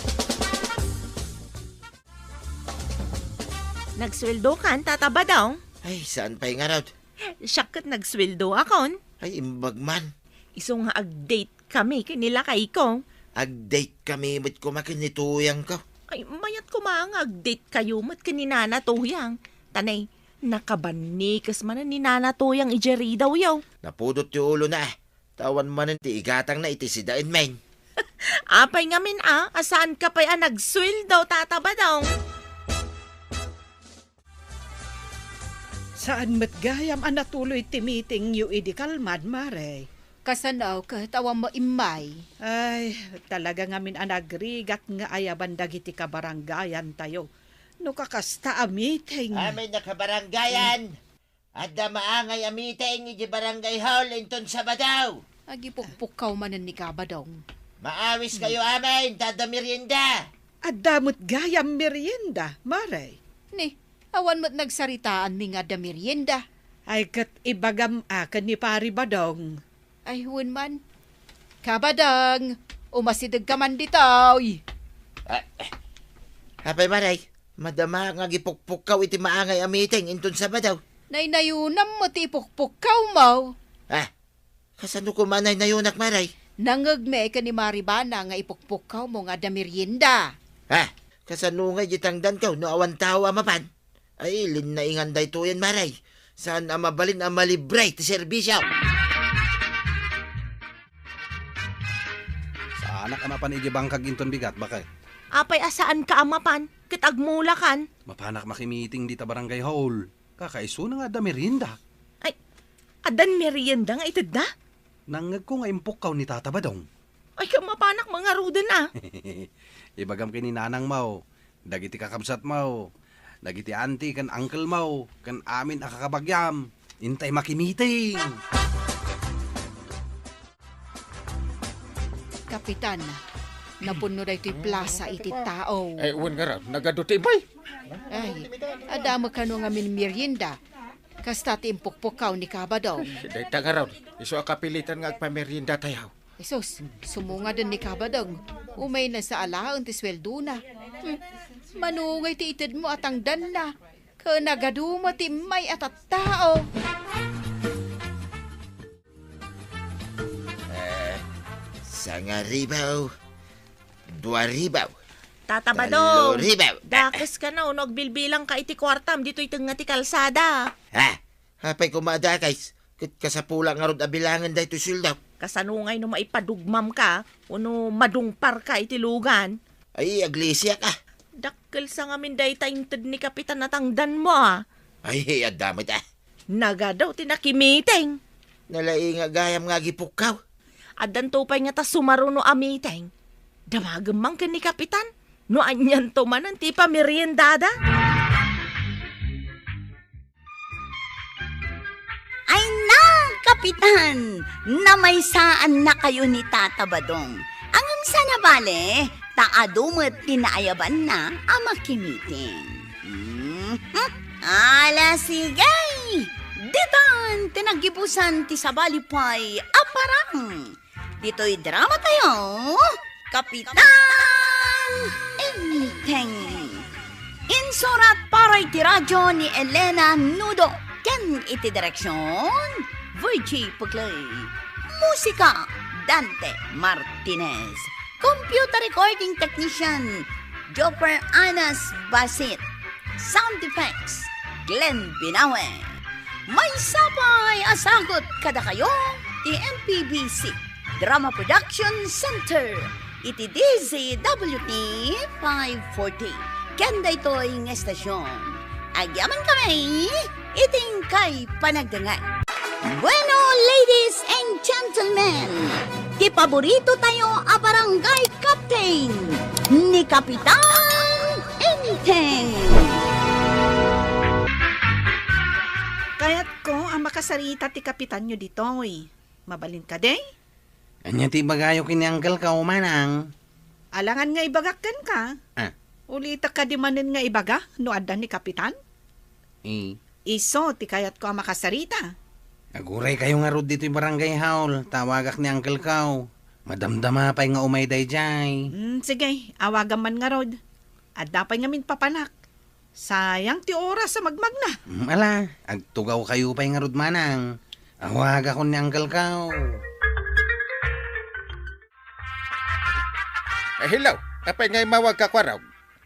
Nagsueldokan, Tata Badong? Ay, saan pay ngarud? Siak ket nagsueldoakon. Ay, imbag man. Isu nga ag-date kami ken ni lakayko. Ag-date kami met koma ken ni tuyangko. Ay, mayat koma nga ag-date kayo met ken ni Nana Tuyang. Ta nay, nakabannikes manen ni Nana Tuyang idiay ridawyo. Napudot ti ulona, ah. Ta awan manen ti igatangna iti sidaenmin. Apay ngamin a, a saanka pay a nagsueldo, Tata Badong? Saan met gayam a natuloy ti meetingyo idi kalman, Mare? Kasano ket awan mo immay? Ay, talaga ngamin a nagrigat nga ayaban dagiti kabarangayantayo. No kakasta a meeting. Amin a kabarangayan! Adda maangay a meeting iti barangay hall inton Sabado. Agipukpukkaw manen ni Kabadong. Maawis kayo amin, ta adda merienda. Adda met gayam merienda, Mare. Ni, awan met nagsaritaanmi nga adda merienda. Ay, ket ibagam a ken ni Pari Badong. Ay, wen man. Kabadong, umasidegka man ditoy. Ah, eh. Apay, Mare, madama nga agipukpukkaw iti maangay a meeting inton Sabado. Naynayonam met ti ipukpukkawmo. Ah, kasano koma naynayunak, Mare? Nangngegmi ken ni Mari Bana nga ipukpukkawmo nga adda merienda. Ah, kasano nga iti tangdanko no awan tao a mapan? Ay, linnaingan daytoyen, Mare. Saan a mabalin a malibre ti serbisyo. Saanak a mapan iti bangkag inton bigat, baket. Apay a saanka a mapan, ket agmulakan? Mapanak makimiting dita barangay hall. Kakaisuna nga adda merienda. Ay, addan merienda nga itedda? Nangngegko nga impukkaw ni Tata Badong. Ay, ket mapanak mangaruden a. Ibagam ken ni nanangmo, dagiti kakabsatmo, dagiti auntie ken unclemo, ken amin a kakabagiam, intay makimiting. Kapitan, napunno daytoy plasa iti tao. Ay, wen ngarud, nagadu ti immay. Ay, adda met kano ngamin merienda. Kasta ti impukpukkaw ni Kabadong. Dayta ngarud, isu a kapilitan nga agpamerienda tayo. Jesus, sumungaden ni Kabadong. Umayna sa alaen ti sueldona. Hmm. Mano ngay ti itedmo a tangdanna? Ken nagadu met ti immay a tattao. Eh, sangaribaw, duaribaw, Tata Badong, taloribaw. Dakes ka na, no agbilbilangka iti kuartam ditoy tengnga ti kalsada. Ha? Apay koma a dakes? Ket kasapula ngarud a bilangen daytoy sueldo. Kasano ngay no maipadugmamka, wenno madungparka iti lugan? Ay, aglisiak a. Dakkel sa ngamin dayta inted ni Kapitan a tangdanmo a. Ay, adda met a. Nagadu ti nakimiting. Nalaing a gayam nga agipukkaw. Addanto pay ngata sumaruno a miting. Damagem man ken ni Kapitan. No anianto manen ti ipameriendada? Ay na, Kapitan! Namaysaannakayo ni Tata Badong. Ngem saan a bale, ta adu met ti naayabanna a makimiting. Mhm. Ala, sige! Ditan ti naggibusan ti sabali pay a parang. Ditoy drama tayo, Kapitan Enteng. Insurat para iti radyo ni Elena Nudo ken iti direksyon, Virgie Puglay. Musika, Dante Martinez. Computer recording technician, Joper Anas Basit. Sound effects, Glenn Binawe. Maysa pay a sagut kadakayo ti M P B C Drama Production Center iti D Z W T five forty. Ken daytoy nga estasyon, agyaman kami iti inkay panagdengngeg. Bueno, ladies and gentlemen, ti paborito tayo a barangay captain, ni Kapitan Enteng. Kayatko a makasarita ti kapitanyo ditoy. Mabalin kadi? Ania ti ibagayo ken ni Uncle ko, Manang? Alangan nga ibagak kenka. Ah. Ulitek kadi manen nga ibaga no adda ni Kapitan? Eh. Isu ti kayatko a makasarita. Aguraykayo ngarud ditoy barangay hall, ta awagak ni Uncle ko. Madamdama pay nga umay daydiay. Hmm, sige, awagam man ngarud. Adda pay ngamin papanak. Sayang ti oras a magmagna. Mm, ala, agtugawkayo pay ngarud, Manang. Awagakon ni Uncle ko. Eh, hello. Apay nga immawagka, Kwarog?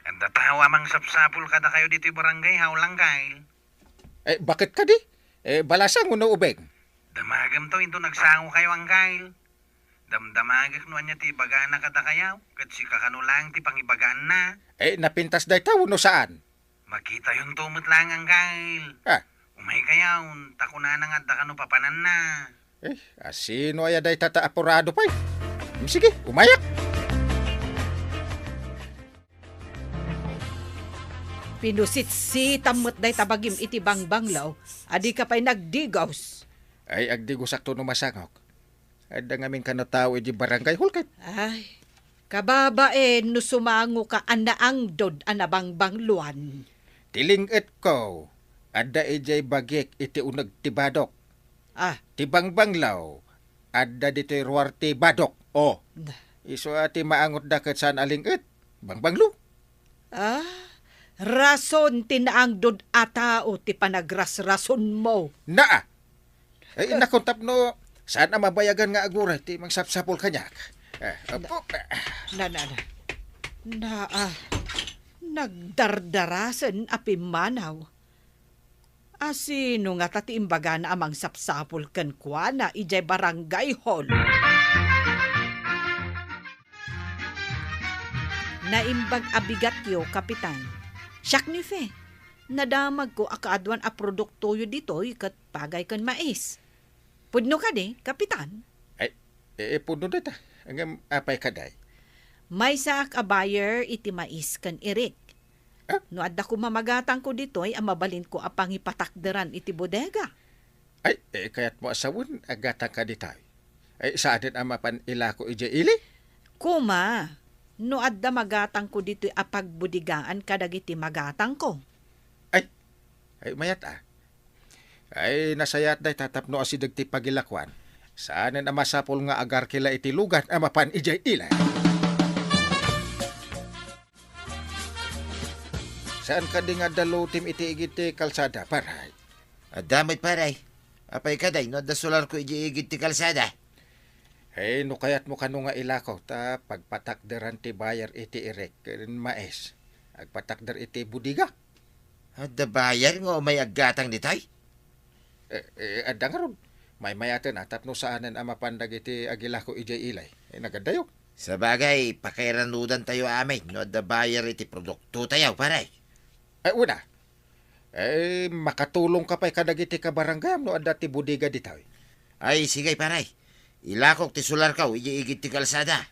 Adda tao a mangsapsapul kadakayo ditoy barangay hall, Uncle. Eh, baket kadi? Eh, balasang wenno ubing? Damagemto inton agsangokayo, Uncle. Damdamagek no ania ti ibagana kadakayo, ket sika kano laeng ti pangibagaanna. Eh, napintas dayta wenno saan? Makitayonto met laeng, Uncle. Ah. Umaykayon, ta kunana nga adda kano papananna. Eh, asino aya dayta ta apurado pay? Hmm, sige, umayak. Pinusitsitam met dayta bagim iti bangbanglo, a dika pay nagdigos. Ay, agdigosakto no masangok. Adda ngamin kano tao iti barangay hall ket. Ay, kababain no sumangoka a naangdod a nabangbangloan. Ti ling-etko, adda idiay bagik iti uneg ti badok. Ah. Ti bangbanglo, adda ditoy ruar ti badok. Oh. Nah. Isu a ti maangotda ket saan a ling-et. Bangbanglo. Ah, rason ti naangdod a tao ti panagrasrasonmo. Naa. Eh, inakon tapno saan a mabayagan nga aguray ti mangsapsapul kaniak. Eh, apo. Na, na, na. Na, ah, nagdardarasen a pimmanaw. Asino ngata ti imbagana a mangsapsapul kenkuana idiay barangay hall? Naimbag a bigatyo, Kapitan. Siak ni Fe. Nadamagko a kaaduan a produktoyo ditoy ket pagay ken mais. Pudno kadi, Kapitan? Ay, eh, pudno dayta. Ngem apay kadi? Maysaak a buyer iti mais ken irik. Ah? No adda koma magatangko ditoy a mabalinko a pangipatakderan iti bodega. Ay, eh, kayatmo a sawen a gatangka ditoy? Ay, saanen a mapan ilako idiay ili? Koma, no adda magatangko ditoy a pagbodegaan kadagiti magatangko. Ay, ay, mayat a. Ay, nasayaat dayta tapno asideg ti pagilakuan. Saanen a masapul nga agarkila iti lugan a mapan idiay ili. Saan kadi nga adda lotem iti igid ti kalsada, paray? Adda met, paray. Apay kadi no adda solarko iti igid ti kalsada? Ay, no kayatmo kano nga ilako, ta pagpatakderan ti buyer iti irik ken mais. Agpatakder iti bodega. Adda buyer nga umay aggatang ditoy? Eh, eh, adda ngarud. Maymayaten a tapno saanen a mapan dagiti agilako idiay ili. Eh, nagadayo. Sabagay, pakairanudantayo amin no adda buyer iti produktotayo, paray. Eh, una. Eh, makatulongka pay kadagiti kabarangayam no adda ti bodega ditoy. Ay, sige, paray. Ilakok ti solarko idiay igid ti kalsada.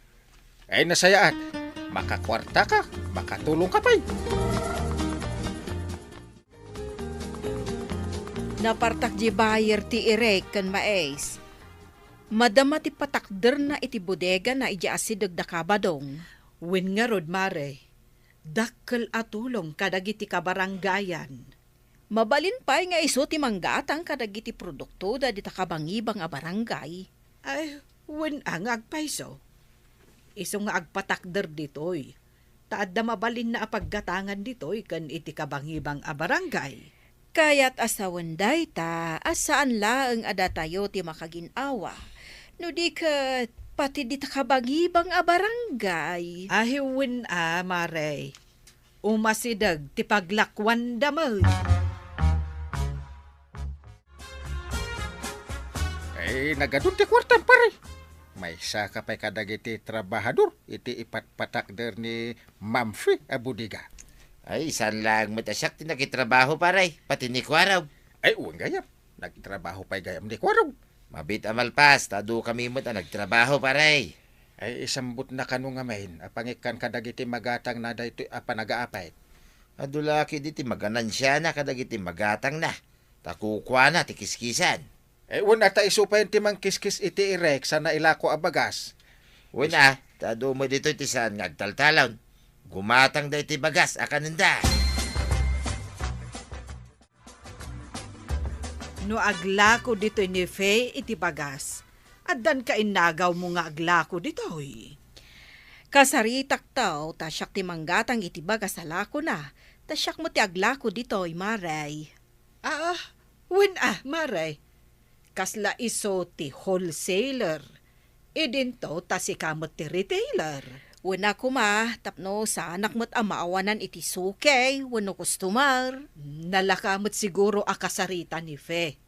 Ay, nasayaat. Makakuartaka, makatulongka pay. Napartak di buyer ti irek ken mais. Madama ti patakderna iti bodegana idiay asideg da Kabadong. Wen ngarud, Mare, dakkel a tulong kadagiti kabarangayan. Mabalin pay nga isu ti manggatang kadagiti produktoda dita kabangibang a barangay. Ay, wen a nga agpayso. Isu nga agpatakder ditoy, ta adda mabalinna a paggatangan ditoy ken iti kabangibang a barangay. Kayat a sawen dayta a saan laeng a datayo ti makagin-awa, no di ket pati dita kabangibang a barangay. Ay, wen a, Mare. Umasideg ti paglakuanda met. Ay, nagadun ti kuartam, pare. Maysaka pay kadagiti trabahador iti ipatpatakder ni Mamfi a bodega. Ay, saan laeng met a siak ti nakitrabaho, pare, pati ni Kuarog. Ay, wen gayam. Nagtrabaho pay gayam ni Kuarog. Mabiit a malpas, ta adu kami met a nagtrabaho, pare. Ay, isambutna kano ngamin a pangikkan kadagiti magatangna daytoy a panagaapit. Adu la ketdi ti maganansiana kadagiti magatangna, ta kukuana ti kiskisan. Eh, wen a, ta isu pay ti mangkiskis iti irek sana ilako a bagas. Wen a, ta adu met ditoy ti saan nga agtaltalon. Gumatangda iti bagas a kanenda. No aglako ditoy ni Fe iti bagas, addan ka innagawmo nga aglako ditoy? Kasaritakto, ta siak ti manggatang iti bagas a lakona, ta siak met ti aglako ditoy, Mare. Ah, wen a, Mare. Kasla isu ti wholesaler. Idinto ta sika met ti retailer. Wen a koma, tapno saanak met a maawanan iti suki wenno customer. Nalaka met siguro a kasarita ni Fe.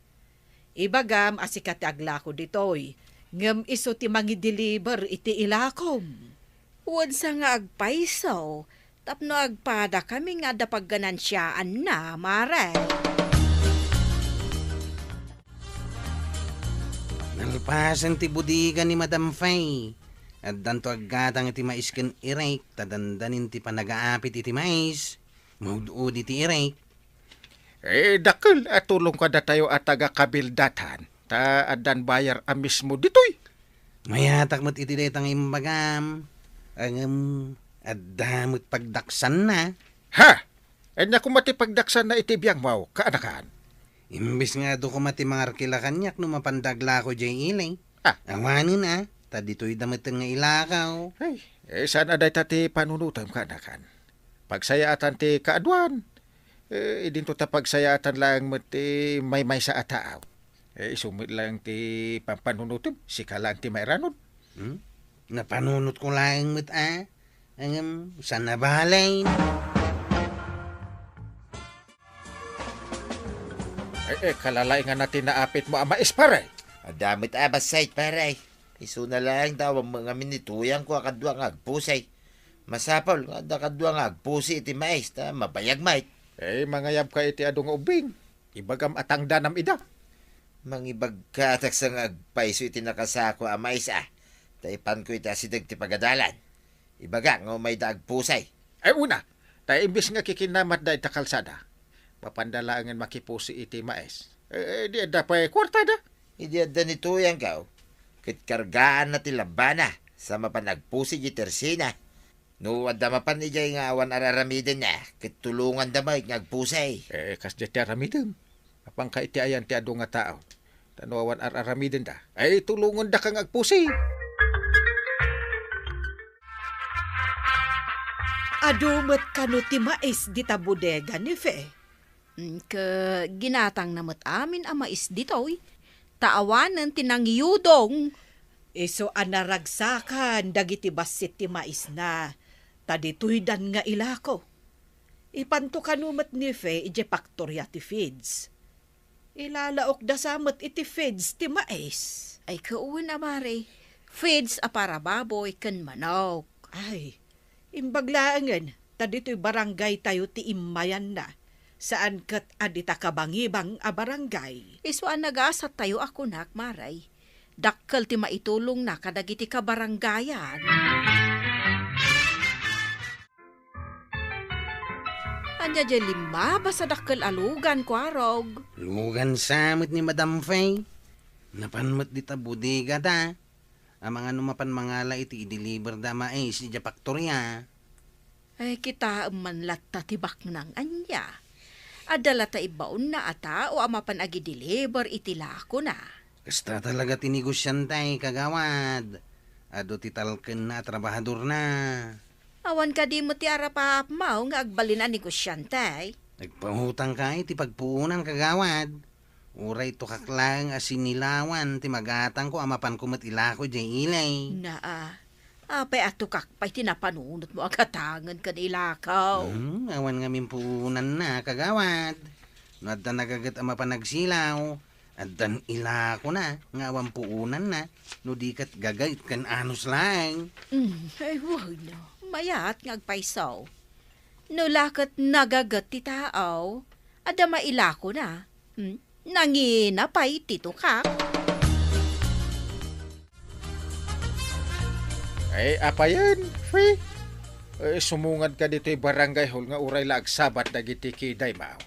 Ibagam a sika ti aglako ditoy, ngem isu ti mangideliver iti ilakom. Wen sa nga agpayso, tapno agpadakami nga adda pagganansiaanna, Mare. Nalpasen ti bodega ni Madam Fay, addanto aggatang iti mais ken irek, ta dandanin ti panagaapit iti mais. Maud-udi ti irek. Eh, dakkel a tulong kadatayo a taga-Kabildatan, ta addan buyer a mismo ditoy. Mayatak met iti dayta nga imbagam. Ngem, adda met pagdaksanna. Ha? Ania koma ti pagdaksanna iti biangmo, kaanakan? Imbes nga adu koma ti mangarkila kaniak no mapanda aglako diay ili. Ah. Awanen a, ta ditoy da metten nga ilakaw. Ay, eh, saan a dayta ti panunotem, kaanakan? Pagsayaatan ti kaaduan. Eh, idinto ta pagsayaatan laeng met ti maymaysa a tao. Eh, isu met laeng ti pampanunotem, sika laeng ti mairanod. Hmm? Napanunotko laeng met a. Ngem, saan a balay? Eh, eh, kalalainganna ti naapitmo a mais, pare. Adda met a bassit, pare. Isuna laeng ta awan met ngamin ni tuyangko a kadua nga agpusi. Masapul nga adda kadua nga agpusi iti mais ta mabayag met. Eh, mangayabka iti adu nga ubbing. Ibagam a tangdanam ida. Mangibagkatak sa nga agpayso iti nakasako a mais a, ta ipanko iti asideg ti pagadalan. Ibagak nga umayda agpusi. Ay, una, ta imbes nga kikinamatda ita kalsada, mapanda laengen makipusi iti mais. Eh, eh, di adda pay kuartada. Idi adda ni tuyangko, ket kargaanna ti labbana, sa mapan agpusi di tersina. No adda mapan idiay nga awan ar-aramidenna, ket tulonganda met nga agpusi. Eh, kasdiay ti aramidem. Apanka iti ayan ti adu nga tao. Ta no awan ar-aramidenda, ay tulongandaka nga agpusi. Adu met kano ti mais dita bodega ni Fe? Mm, ket ginatangna met amin a mais ditoy, ta awanen ti nangiyudong. Isu a naragsakan dagiti bassit ti maisna, ta ditoydan nga ilako. Ipanto kano met ni Fe idiay paktoria ti feeds. Ilalaokda sa met iti feeds ti mais. Ay, kawen a, Mare. Feeds a para baboy ken manok. Ay, imbag laengen, ta ditoy barangaytayo ti immayanna. Saan ket a dita kabangibang a barangay. Isu a nagasattayo a kunak, Mare. Dakkel ti maitulongna kadagiti kabarangayan. Ania diay limmabas a dakkel a lugan, Kuarog? Lugan sa met ni Madam Fay. Napan met dita bodega da. Amangan no mapan mangala iti i-deliver da mais idiay faktoria. Ay, kitaem man latta ti baknang ania. Adda latta ibaonna a tao a mapan agi-deliver iti lakona. Kasta talaga ti negosiante, kagawad. Adu ti talkenna a trabahadorna. Awan kadi met ti arapaapmaw nga agbalin a negosiante? Nagpautangka iti pagpuonan, kagawad. Uray tukak laeng a sinilawan ti magatangko a mapanko met ilako idiay ili. Naa, apay a tukak pay ti napanunotmo a gatangen ken ilakaw? Hmm, awan ngamin puonanna, kagawad. No adda nagaget a mapan agsilaw, addan ilakona nga awan puonanna, no di ket gagayt ken anus laeng. Hmm, ay, wenno, mayat nga agpayso. No la ket nagaget ti tao, adda mailakona. Hmm? Nangina pay ti tukak. Ay, apayen, Fe? Eh, sumungad ka ditoy barangay hall nga uray la agsabat dagiti kidaymaw.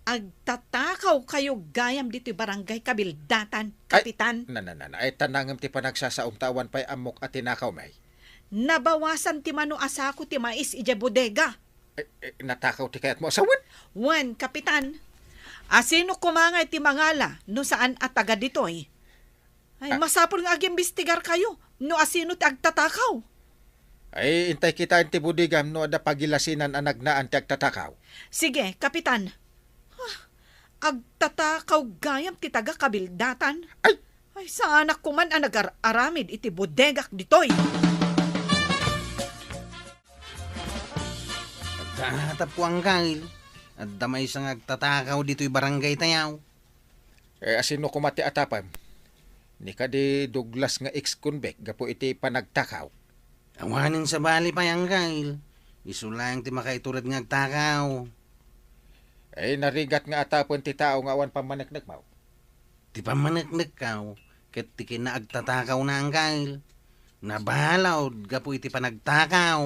Agtatakaw kayo gayam ditoy barangay kabildatan, Ay, Kapitan. Na, na, na, na. Ay, tanangem ti panagsasaom ta awan pay ammok a tinakawmi. Nabawasan ti mano a sako ti mais idiay bodega. Eh, eh, natakaw ti kayatmo a sawen? Wen, Kapitan. Asino koma ngay ti mangala no saan a taga ditoy? Ay, Ah. masapul nga agimbestigar kayo no asino ti agtatakaw. Ay, intay kitaen ti bodegam no adda pagilasinan a nagnaan ti agtatakaw. Sige, Kapitan. Ah, agtatakaw gayam ti taga-kabildatan. Ay! Ay, saanak koman a nagar-aramid iti bodegak ditoy. Adda atapko, Angkel. Adda maysa nga agtatakaw ditoy barangay tayo. Eh, asino koma ti atapem? Ni kadi Douglas nga ex-convict gapu iti panagtakaw. Awanen sabali pay, Angkel. Isu laeng ti makaitured nga agtakaw. Eh, narigat nga atapen ti tao nga awan pammaneknekmo. Ti pammaneknekko ket ti kinaagtatakawna, Angkel. Nabalud gapu iti panagtakaw.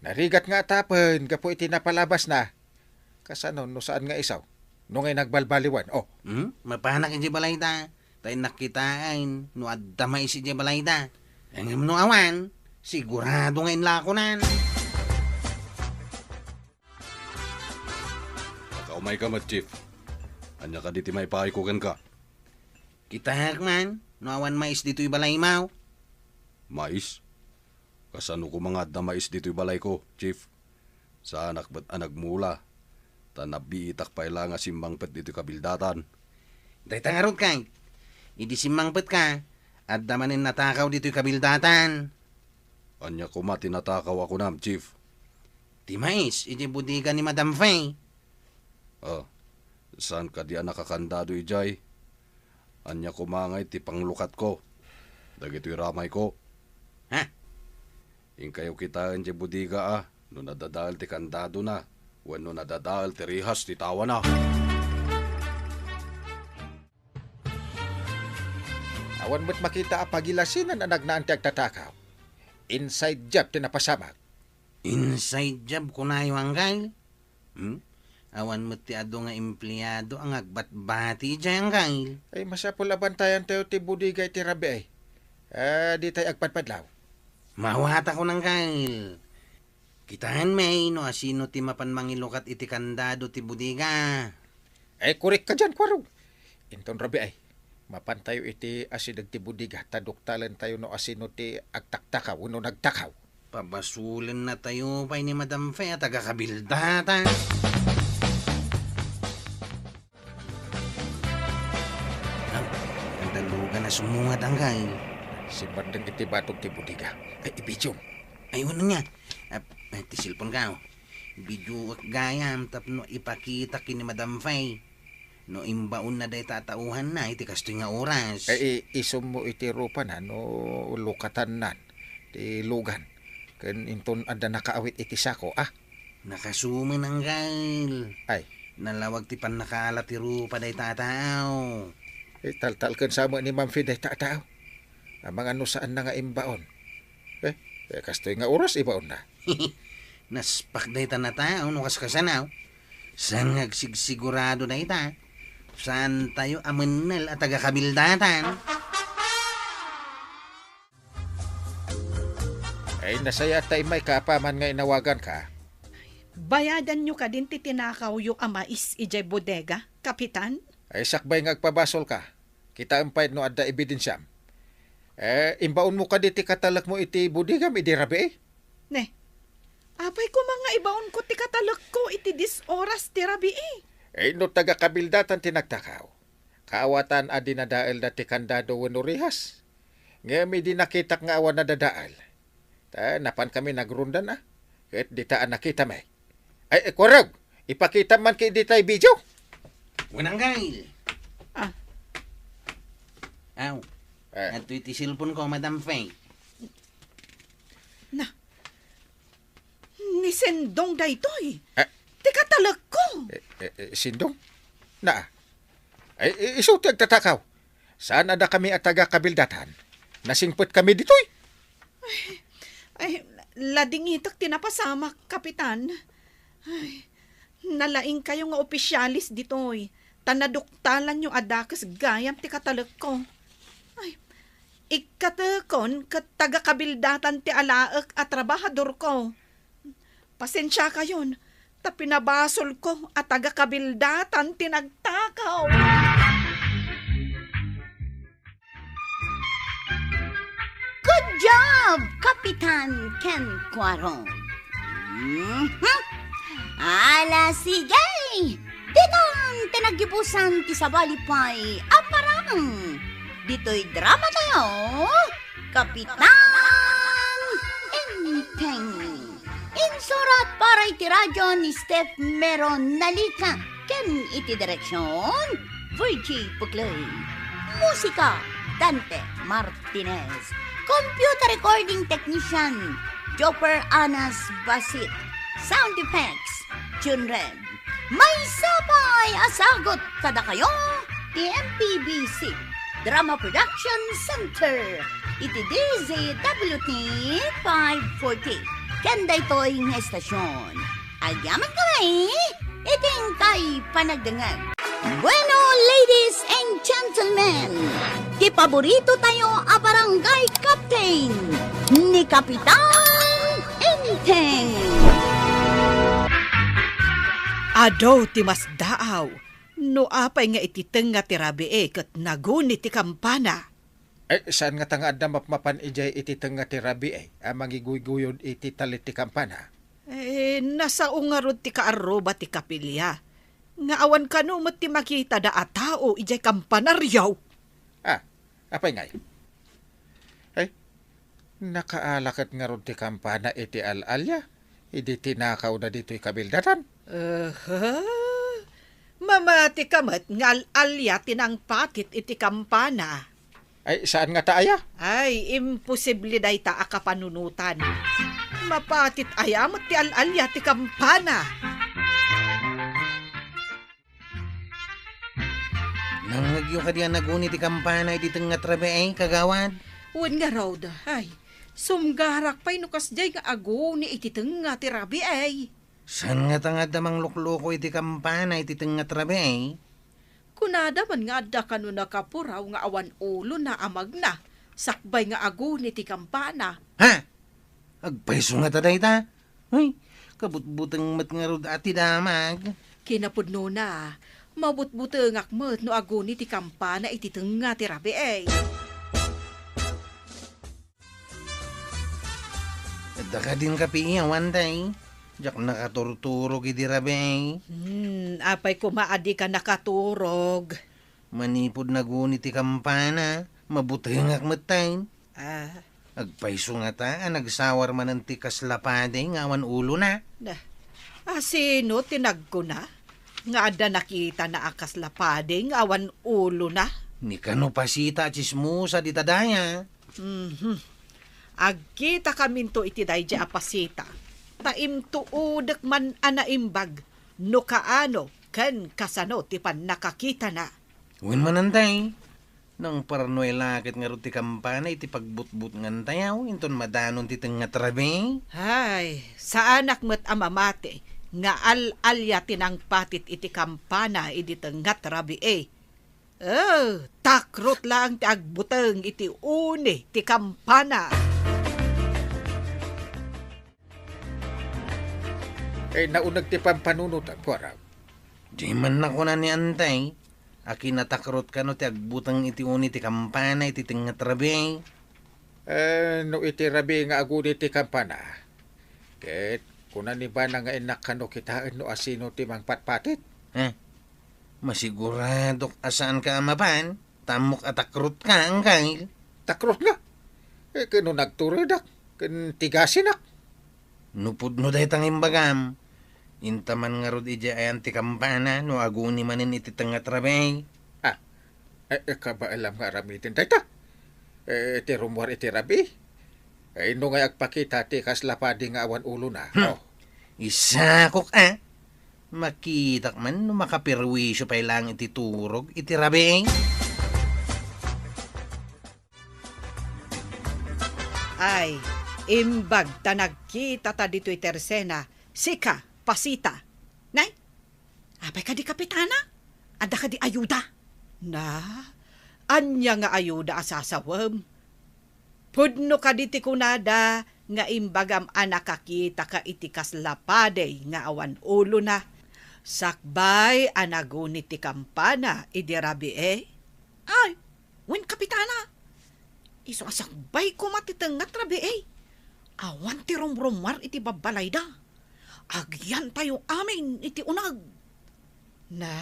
Narigat nga atapen gapu iti napalabasna. Kasano no saan nga isu? No ngay nagbalbaliwan, oh. Hmm? Mapanak idiay balayda. Ta innak kitaen no adda mais idiay balayda. Ngem no awan, sigurado nga inlakonan. Nakaumayka met, Chief. Ania kadi ti maipaayko kenka? Kitaek man no awan mais ditoy balaymo. Mais? Kasano koma nga adda mais ditoy balayko, Chief? Saanak met a nagmula, ta nabiitak pay la nga simmangpet ditoy kabildatan. Dayta ngarud kay, idi simmangpetka, adda manen natakaw ditoy kabildatan. Ania koma ti natakaw a kunam, Chief? Ti mais idiay bodega ni Madam Fay. Ah, saan kadi a nakakandado idiay? Ania koma ngay ti panglukatko dagitoy ramayko? Ha? Inkayo kitaen diay bodega a no nadadael ti kandadona wenno nadadael ti rihas ti tawana. Awan met makita a pagilasinan a nagnaan ti agtatakaw. Inside job ti napasamak. Inside job kunayo, Angkel? Hmm? Awan met ti adu nga empleado a ngagbatbati idiay, Angkel. Ay, masapul a bantayan tayo ti bodega iti rabii. Ah, di tayo agpadpadlaw. Mawatakon, Angkel. Kitaenmi no asino ti mapan mangilukat iti kandado ti bodega. Ay, korek ka diyan, Kuarog. Inton rabii, mapan tayo iti asideg ti bodega ta duktalen tayo no asino ti agtaktakaw wenno nagtakaw. Pabasolen natayo pay ni Madam Fe a taga-kabildatan. Ang, ang dalugan a sumungad, Angkel. Simmardeng iti batog ti bodega. Ay, ibidiom. Ay, ano niya? Ah, ay, ti cellphone ka, oh. Bidioak gayam tapno ipakitak ken ni Madam Fe no imbaonna dayta a tauhanna iti kastoy nga oras. Ay, i-, isummo iti rupana no lukatannan ti lugan. Ken inton adda nakaawit iti sako, ah. Nakasumen, Angkel. Ay. Nalawag ti pannakaala ti rupa dayta a tao. Eh, taltalken sa met ni Ma'am Fe dayta a tao. Amangan no saanna nga imbaon. Eh, eh, kastoy nga oras ibaonna. Naspak dayta a tao no kaskasano. Saan nga agsigsigurado dayta? Saantayo a mennel a taga-kabildatan. Ay, nasayaat ta immay ka apaman nga inawaganka. Bayadanyo kadin ti tinakawyo a mais idiay bodega, Kapitan? Ay, sakbay nga agpabasolka. Kitaem pay no adda ebidensiam. Eh, imbaonmo kadi ti katalekmo iti bodegam idi rabii? Ne, apay koma nga ibaonko ti katalekko iti dies oras ti rabii? Eh, no taga-kabildatan ti nagtakaw, kaawatan a dinadaelda ti kandado wenno rihas. Ngem idi nakitak nga awan nadadael, ta napankami nagrondana, ket dita a nakitami. Ay, eh, kurog! Ipakitam man kadi daytay video. Wen, Anggail. Ah. Aw. Eh. Adtoy ti cellphone ko, Madam Faye. Na, ni Sendong daytoy. Eh. Ti katalekko. Eh, eh, eh, Sendong? Na. Ay, i-, isu ti agtatakaw. Saan a dakami a taga-kabildatan? Nasingpetkami ditoy. Ay, ay, ladingitek ti napasamak, Kapitan. Ay, nalaingkayo nga opisyales ditoy, ta naduktalanyo a dakes gayam ti katalekko. Ay, ikkatekon ket taga-kabildatan ti alaek a trabahadorko. Pasensiakayon, ta pinabasolko a taga-kabildatan ti nagtakaw. Good job, Kapitan ken Kuarog. Mhm. Ala, sige! Ditan ti naggibusan ti sabali pay a parang. Ditoy drama tayo, Kapitan Enteng. Insurat para iti radio ni Steph Mero Nalica ken iti direksion, Virgie Puclay. Musika, Dante Martinez. Computer recording technician, Jopper Anas Basit. Sound effects, Jun Red. Maysa pay a sagut kadakayo ti M P B C Drama Production Center iti D Z W T five forty. Ken daytoy nga estasion, agyamankami iti inkay panagdengngeg. Bueno, ladies and gentlemen, ti paborito tayo a barangay captain, ni Kapitan Enteng. Adu ti masdaaw no apay nga iti tengnga ti rabii ket naguni ti kampana. Eh, saan ngata nga adda mapmapan idiay iti tengnga ti rabii a mangiguyguyod iti tallit ti kampana? Eh, nasao ngarud ti kaarruba ti kapilya nga awan kano met ti makitada a tao idiay kampanaryo. Ah, apay ngay? Eh, nakaala ket ngarud ti kampana iti al-alia idi tinakawda ditoy kabildatan? Aha. Mamati ka met nga al-alia ti nangpatit iti kampana. Ay, saan ngata aya? Ay, imposible dayta a kapanunotan. Mapatit aya met ti al-alia ti kampana. Nangngegyo kadi a naguni ti kampana iti tengnga ti rabii, kagawad? Wen ngarud, ay, sumgarak pay no kasdiay nga aguni iti tengnga ti rabii. Saan ngata nga adda manglukloko iti kampana iti tengnga ti rabii? Kunada man nga adda kano nakapuraw nga awan ulona a magna, sakbay nga aguni ti kampana. Ha? Agpayso ngata dayta? Ay, kabutbuteng met ngarud a ti damag. Kinapudnona, mabutbutengak met no aguni ti kampana iti tengnga ti rabii. Adda kadin kapiiwan, tay? Diak nakaturturog idi rabii. Hmm, apay koma a dika nakaturog? Manipud naguni ti kampana, mabutengak met, tay. Ah. Agpayso ngata a nagsawar manen ti kasla padi nga awan ulona. Na, a sino ti nagkuna nga adda nakitana a kasla padi nga awan ulona? Ni kano Pasita a tsismosa dita daya. Mhm. Agkitakaminto iti daydiay a Pasita, ta intuodek man a naimbag no kaano ken kasano ti pannakakitana. Wen manen, tay, Nangparnuay la ket ngarud ti kampana iti pagbutbutngantayo, inton madanon ti tengnga ti rabii. Ay, saanak met a mamati nga al-alia ti nangpatit iti kampana idi tengnga ti rabii. Eh, takrot laeng ti agbuteng iti uni ti kampana. Eh, nauneg ti pampanunotak, Kuarag. Di man nakuna ni Antay, a kinatakrot kano ti agbuteng iti uni ti kampana iti tengnga ti rabii. Eh, no iti rabii nga aguni ti kampana, ket kuna ni Bana nga innak kano kitaen no asino ti mangpatpatit. Eh, masiguradok a saanka a mapan, ta ammok a takrotka, Angkel. Takrot nga? Eh, ken no nagturedak, ken tigasinak. No pudno dayta nga imbagam, inta man ngarud idiay ayan ti kampana no aguni manen iti tengnga ti rabii. Ah, eh, eh, kabaelam nga aramiden dayta. Eh, ti rummuar iti rabii. Eh, no ngay agpakita ti kasla padi nga awan ulona. Hmm. Oh. Isakok, ah. Makitak man no makaperwisyo pay laeng iti turog iti rabii. Ay, imbag ta nagkitata ditoy ti esena, sika, Pasita. Nay, apay kadi, Kapitana? Adda kadi ayuda? Na, ania nga ayuda a sasawem? Pudno kadi ti kunada nga imbagam a nakakitaka iti kasla padi nga awan ulona, sakbay a naguni ti kampana idi rabii? Ay, wen, Kapitana. Isu a sakbay koma ti tengnga ti rabii, awan ti rumrummuar iti babbalayda. Agyantayo amin iti uneg. Na,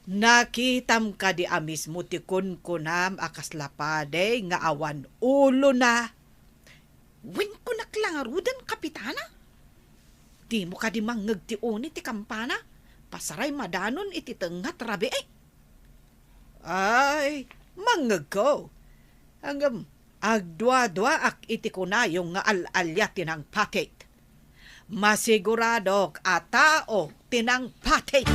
nakitam kadi a mismo ti kunkunam a kasla padi nga awan ulona? Wen kunak la ngaruden, Kapitana? Dimo kadi mangngeg ti uni ti kampana? Pasaray madanon iti tengnga ti rabii. Ay, mangngegko. Ngem, agduaduaak iti kunayo nga al-alia ti nangpatit. Masiguradok a tao ti nangpatit.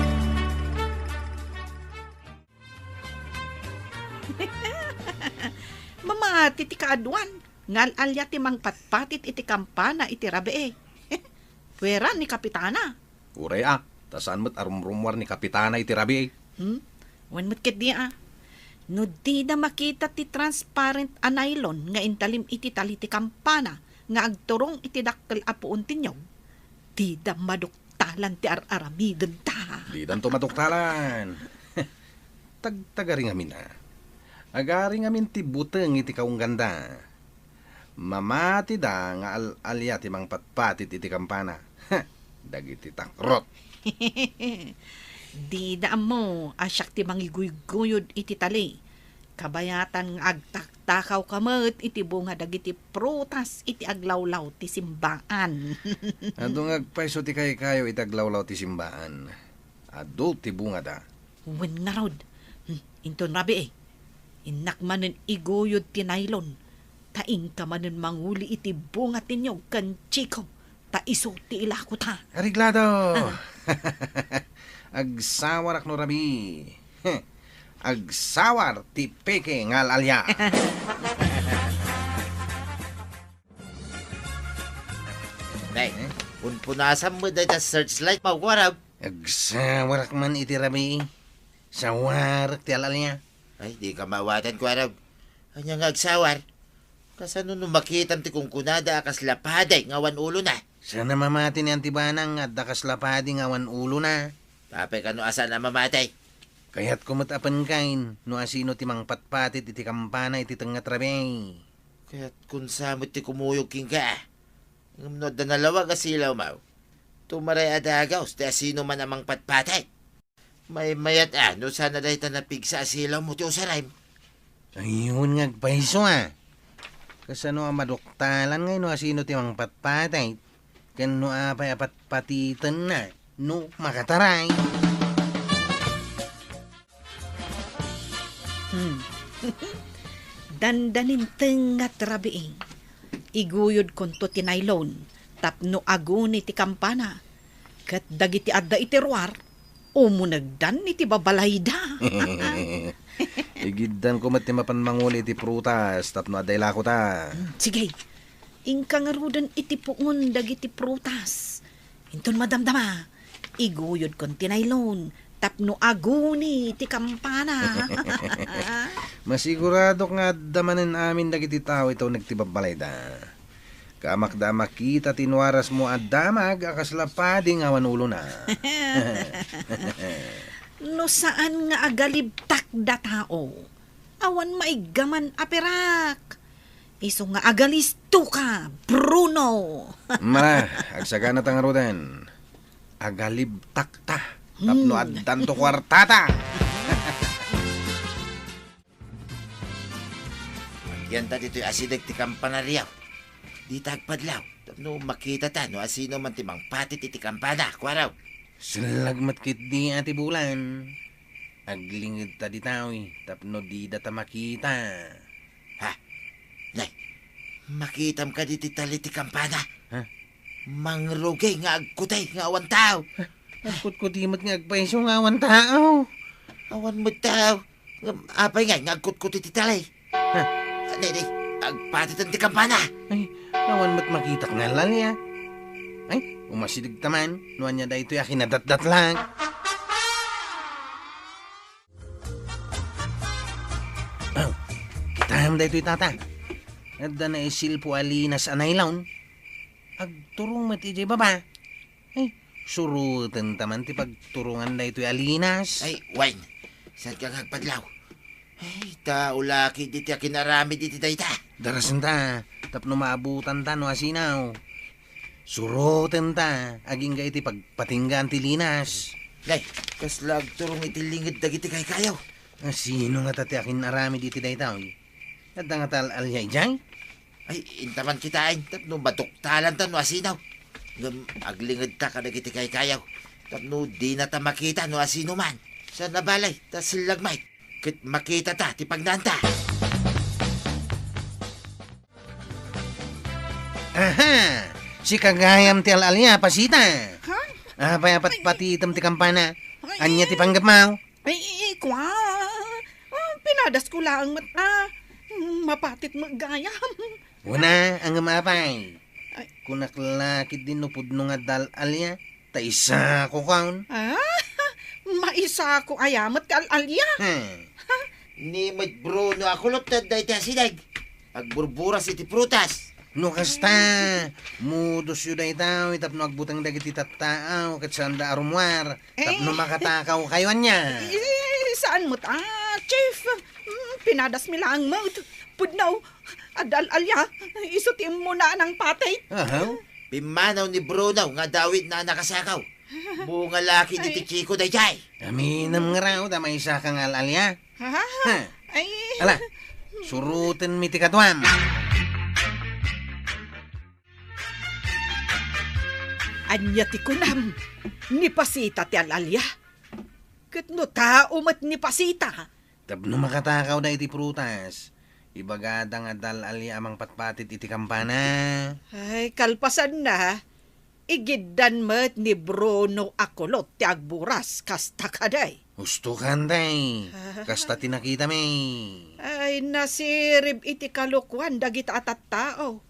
Mamati ti kaaduan nga al-alia ti mangpatpatit iti kampana iti rabii. Puera ni Kapitana. Uray a, ta saan met a rumrummuar ni Kapitana iti rabii. Hmm? Wen met ketdi a. No dida makita ti transparent a nylon nga intalim iti tali ti kampana nga agturong iti dakkel a puon ti niyog, dida maduktalan ti ar-aramidenta. Didanto maduktalan. Tagtagari ngamin a. Agari ngamin ti buteng iti kaungganda. Mamatida nga al-alia ti mangpatpatit iti kampana. Dagiti takrot. Dida ammo a siak ti mangiguyguyod iti tali. Kabayatan nga agtaktakawka met iti bunga dagiti prutas iti aglawlaw ti simbaan. Adu nga agpayso ti kaykayo iti aglawlaw ti simbaan. Adu ti bungada. Wen ngarud, hmm, inton rabii, innak manen iguyod ti nylon, ta inka manen manguli iti bunga ti niyog ken Chico, ta isu ti ilakota. Areglado! Ah. Agsawarak no rabii. Heh. Agsawar ti peke nga al-alia. Nay, eh? Punpunasam met dayta searchlight, Kuarag. Agsawarak man iti rabii. Sawarak ti al-alia. Ay, dika maawatan, Kuarag. Ania nga agsawar? Kasano no makitam ti kunkunada a kasla padi nga awan ulona? Saan a mamati ni Auntie Bana nga adda kasla padi nga awan ulona? Apay kano a saan a mamati? Kayatko met a penkaen no asino ti mangpatpatit iti kampana iti tengnga ti rabii. Kayatko sa met ti kumuyog kenka. Ngem no adda nalawag a silawmo, tumaray a dagus ti asino man a mangpatpatit. Maymayat a no saan a dayta napigsa a silawmo ti usarem. Ayon nga agpayso a. Kasano a maduktalan ngay no asino ti mangpatpatit? Ken no apay a patpatitenna no makataray? Hmm. Dandanin tengnga ti rabii. Iguyodkonto ti nylon tapno aguni ti kampana. Ket dagiti adda iti ruar, umunegdan iti babalayda. Igiddanko met ti mapan manguli iti prutas tapno adda ilakota. Hmm, sige. Inka ngaruden iti puon dagiti prutas. Inton madamdama, iguyodkon ti naylon tapno aguni ti kampana. Masiguradok nga adda manen amin dagiti tao iti uneg ti babbalayda. Kamakda a makita ti inuarasmo a damag a kasla padi nga awan ulona. No saan nga agalibtak da tao, awan maiggaman a pirak. Isu nga agalisto ka, Bruno. Mara, agsagana ta ngaruden. Agalibtak ta. Tapno Hmm. addanto kuartata. Agyanta ditoy asideg ti kampanariaw. Dita agpadlaw. Tapno makita ta no asino man ti mangpatit iti kampana, kuaraw. Sellag met ketdi, Ate Bulan. Aglinged ta ditawi, tapno dida ta makita. Ha? Nay, makitam kadi ti tali ti kampana? Ha? Mangrugi nga agkutay nga awan tao. Agkutkuti met nga agpayso nga awan tao. Awan met tao. Ngem apay ngay nga agkutkuti ti tali? Ha? Nay, nay, agpatiten ti kampana. Ay, awan met makitak nga al-alia. Ay, umasideg ta man, no ania daytoy a kinadatdatlag. Aw, kitaem daytoy, tata. Adda naisilpo a linas a nylon. Agturong met idiay baba. Ay, suroten ta man ti pagturongan daytoy a linas. Ay, wen. Saan ka nga agpadlaw? Ay, tao la ketdi ti akinaramid iti dayta. Darasenta, tapno maabutan ta no asino. Suroten ta, agingga iti pagpatinggaan ti linas. Nay, kasla agturong iti linged dagiti kaykayaw. Asino ngata ti akinaramid iti dayta, oy? Adda ngata al-alia idiay? Ay, inta man kitaen, tapno maduktalan ta no asino. Ngem aglinged ta kadagiti kaykayaw, tapno dina ta makita no asino man. Saan a balay, ta sellag met, ket makita ta ti pagnaanta. Aha! Sika gayam ti al-alia, Pasita. Ha? Apay a patpatitem ti kampana? Ay. Ania ti panggepmo? Ay, ay, kua. Ah, pinadasko laeng met a mapatit met gayam. Wen a, ngem apay? Ay. Kunak la ketdi no pudno nga adda al-alia, ta isakokon. Ah, maisako aya met ti al-alia? Hmm. Ni met Bruno a kulot ti adda iti asideg. Agburburas iti prutas. No kasta, modosyo dayta tapno agbuteng dagiti tattao ket saanda a rummuar tapno Eh. makatakawkayo ania. Eh, saan met a, Chief. Mm, pinadasmi laeng met. Pudno, adda al-alia, isu ti immuna a nangpatit. Aha. Pimmanaw ni Bruno nga adda awitna a nakasakaw. Bunga la ketdi ti Ay. Chico daydiay. Aminem ngarud a maisaka nga al-alia. Ha? Ha? Ay. Ala, surotenmi ti kaduam. Ania ti kunam? Ni Pasita ti al-alia? Ket no tao met ni Pasita? Tapno makatakawda iti prutas, ibagada nga adda al-alia a mangpatpatit iti kampana. Ay, kalpasanna, igiddan met ni Bruno a kulot ti agburas, kasta kadi? Husto ka, Antay. Kasta ti nakitami. Ay, nasirib iti kalokuan dagita a tattao.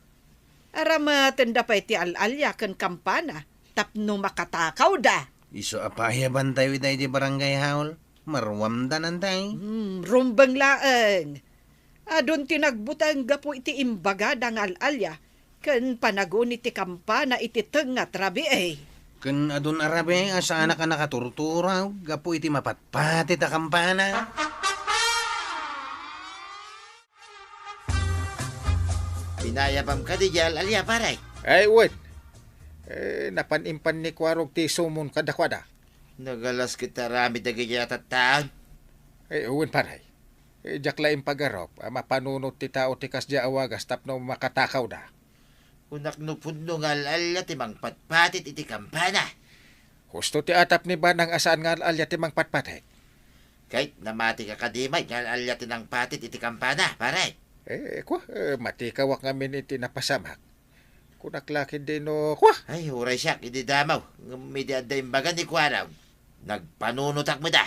Aramatenda pay ti al-alia ken kampana tapno makatakawda. Isu a pay a bantayo ita idiay barangay hall. Maruamda, Antay. Hmm, rumbeng laeng. Adun ti nagbuteng gapu iti imbagada nga al-alia ken panaguni ti kampana iti tengnga ti rabii. Ken adun a rabii a saanak a nakaturturaw gapu iti mapatpatit a kampana. Pinayabam kadi diay al-alia, pare? Ay, wen. Eh, napan-impan ni Kuarog ti sumon kadakuada. Nagalas ket aramid dagiti a tattaon. Ay, wen, pare. Eh, diak la impagarup a mapanunot ti tao ti kasdiay a wagas tapno makatakawda. Kunak no pudno nga al-alia ti mangpatpatit iti kampana. Husto ti atap ni Banang a saan nga al-alia ti mangpatpatit. Ket namatika kadi met nga al-alia ti nangpatit iti kampana, pare? Eh, kua, eh, matikawak ngamin iti napasamak. Kunak la ketdi no, kua? Ay, uray siak idi damo, ngem idi adda imbaga ni Kuarog, nagpanunotak met a.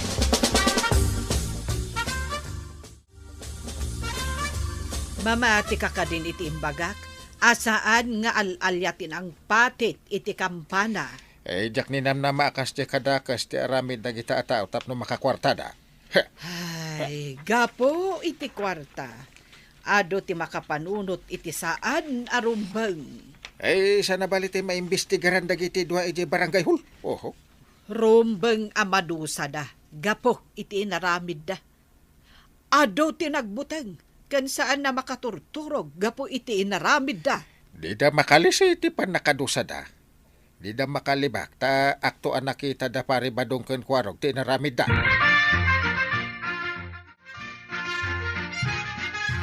Mamatika kadin iti imbagak a saan nga al-alia ti nangpatit iti kampana. Eh, diak ninamnama a kasdiay kadakes ti aramid dagita a tao tapno makakuartada. Ay, gapu iti kuarta, adu ti makapanunot iti saan a rumbeng. Eh, saan a bali ti maimbestigaran dagiti dua idiay barangay hall? Oho. Rumbeng a madusada gapu iti inaramidda. Adu ti nagbuteng ken saan a makaturturog gapu iti inaramidda. Dida makalisi ti pannakadusada. Dida makalibak ta akto a nakita da Pari Badong ken Kuarog ti inaramidda.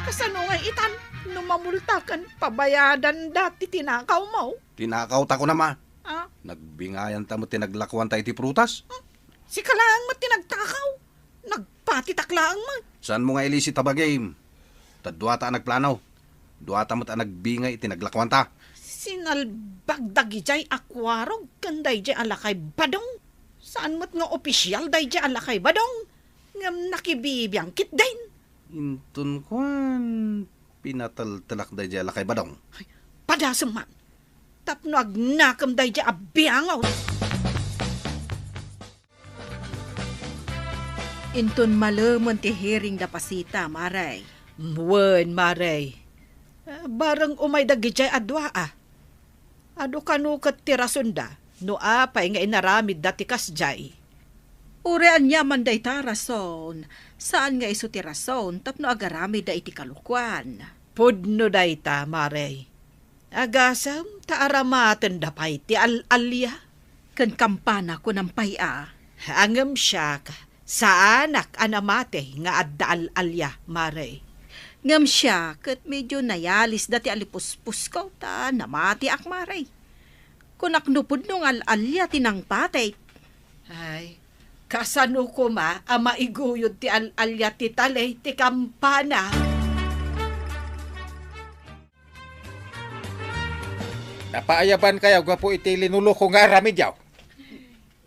Kasano nga itan no mamulta ken pabayadanda ti tinakawmo? Tinakawta ko na, ma. Ah? Nagbingayanta met ti naglakuanta iti prutas. Hmm? Sika laeng met ti nagtakaw. Nagpatitak laeng met. Saanmo nga ilisit a bagim? Ta duata a nagplano. Duata met a nagbingay iti naglakuanta. Sinalbag dagidiay a Kuarog ken daydiay a lakay Badong. Saan met nga opisial daydiay a lakay Badong. Ngem nakibibiang ketdin. Inton kuan, pinateltelak daydiay a lakay Badong. Ay, padasem man. Tapno agnakem daydiay a biangaw. Inton malemen ti hearing da Pasita, Mare. Wen, Mare. Eh, bareng umay dagidiay a dua, a. Adu kano ket ti rasonda no apay nga inaramidda ti kasdiay. Uray aniaman dayta a rason, saan nga isu ti rason tapno agaramidda iti kalokuan. Pudno dayta, Mare. Agasem ta aramatenda pay ti al-alia. Ken kampana, kunam pay a. Ngem siak, saanak a namati nga adda al-alia, Mare. Ngem siak ket medio nayalisda ti alipuspusko ta namatiak, Mare. Kunak no pudno nga al-alia ti nangpatit. Ay, kasano koma a maiguyod ti al-alia ti taley ti kampana? Napaayabankayo gapu iti linuloko nga aramidyo.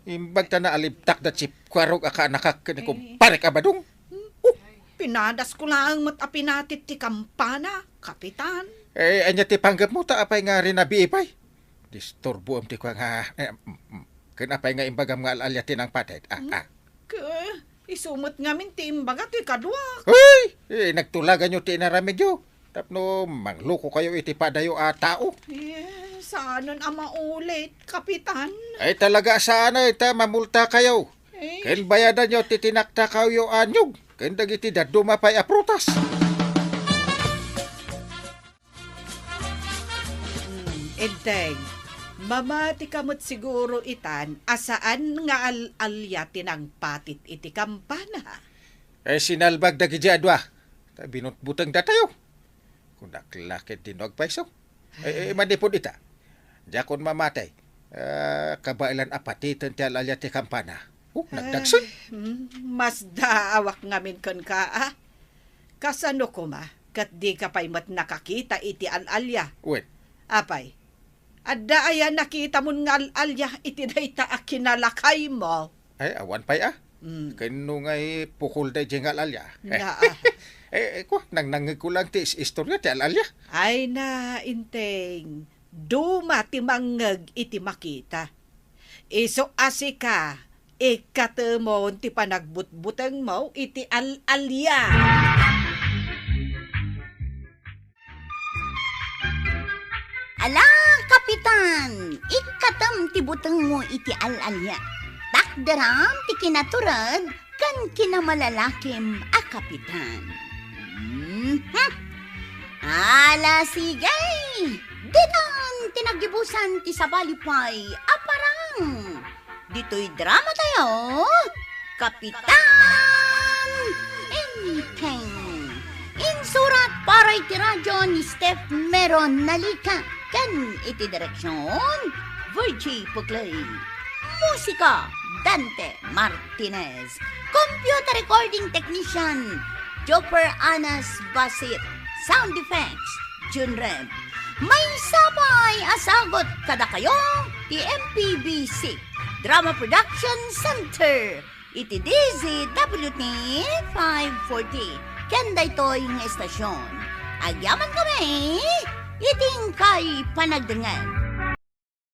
Imbag ta naalibtak da Chief Kuarog a kaanakak ken ni Kumparek a Badong. Oh, pinadasko laeng met a pinatit ti kampana, Kapitan. Eh, ania ti panggepmo ta apay nga rinabii pay? Disturboem ti kua nga, eh, mm, mm. Ken apay nga imbagam nga al-alia ti nangpatit? Ah, ah. Ke, isu met ngamin ti imbaga ti kaduak. Uy! Eh, nagtulaganyo ti inaramidyo. Tapno manglukokayo iti padayo a tao. Eh, saanen a maulit, Kapitan. Ay, talaga saan a ita mamultakayo. Eh? Ken bayadanyo ti tinaktakawyo a nyog, ken dagiti dadduma pay a prutas. Hmm, Enteng, mamatika met siguro itan a saan nga al-alia ti nangpatit iti kampana. Eh, sinalbag dagiti adua. Ta binutbuteng datayo. Kunak la ket dinno agpayso. Eh, eh, manipud ita. Diakon mamati. Ah, kabaelan a patiten ti al-alia ti kampana. Oh, nagdagsen. Ay, mm, masdaawak ngamin kenka, a. Kasano koma, ket dika pay met nakakita iti al-alia? Wen. Apay, adda aya nakitamon nga al-alia iti dayta a kinalakaymo? Ay, awan pay, a. Mm. Ken no ngay pukol daydiay nga al-alia. Nga, a. Eh, eh, kua, nangnangngegko lang ti is-, istorya ti al-alia. Ay na, Enteng, duma ti mangngeg iti makita. Isu a sika, ikkatemon ti panagbutbutengmo iti al-alia. Ala, Kapitan! Ikkatem ti butengmo iti al-alia. Takderam ti kinatured ken kinamalalakim a kapitan. Mhm. Ala, sige! Ditan ti nagibusan ti sabali pay a parang. Ditoy drama tayo, Kapitan Enteng. Insurat para iti radyo ni Steph Meron Nalica ken iti direksyon, Virgie Puclay. Musika, Dante Martinez. Computer recording technician, Joper Anas Basit. Sound effects, Jun Rem. Maysa pay a sagut kadakayo ti M P B C Drama Production Center iti D Z W T five forty. Ken daytoy nga estasyon, Agyamankami iti inkay panagdengngeg.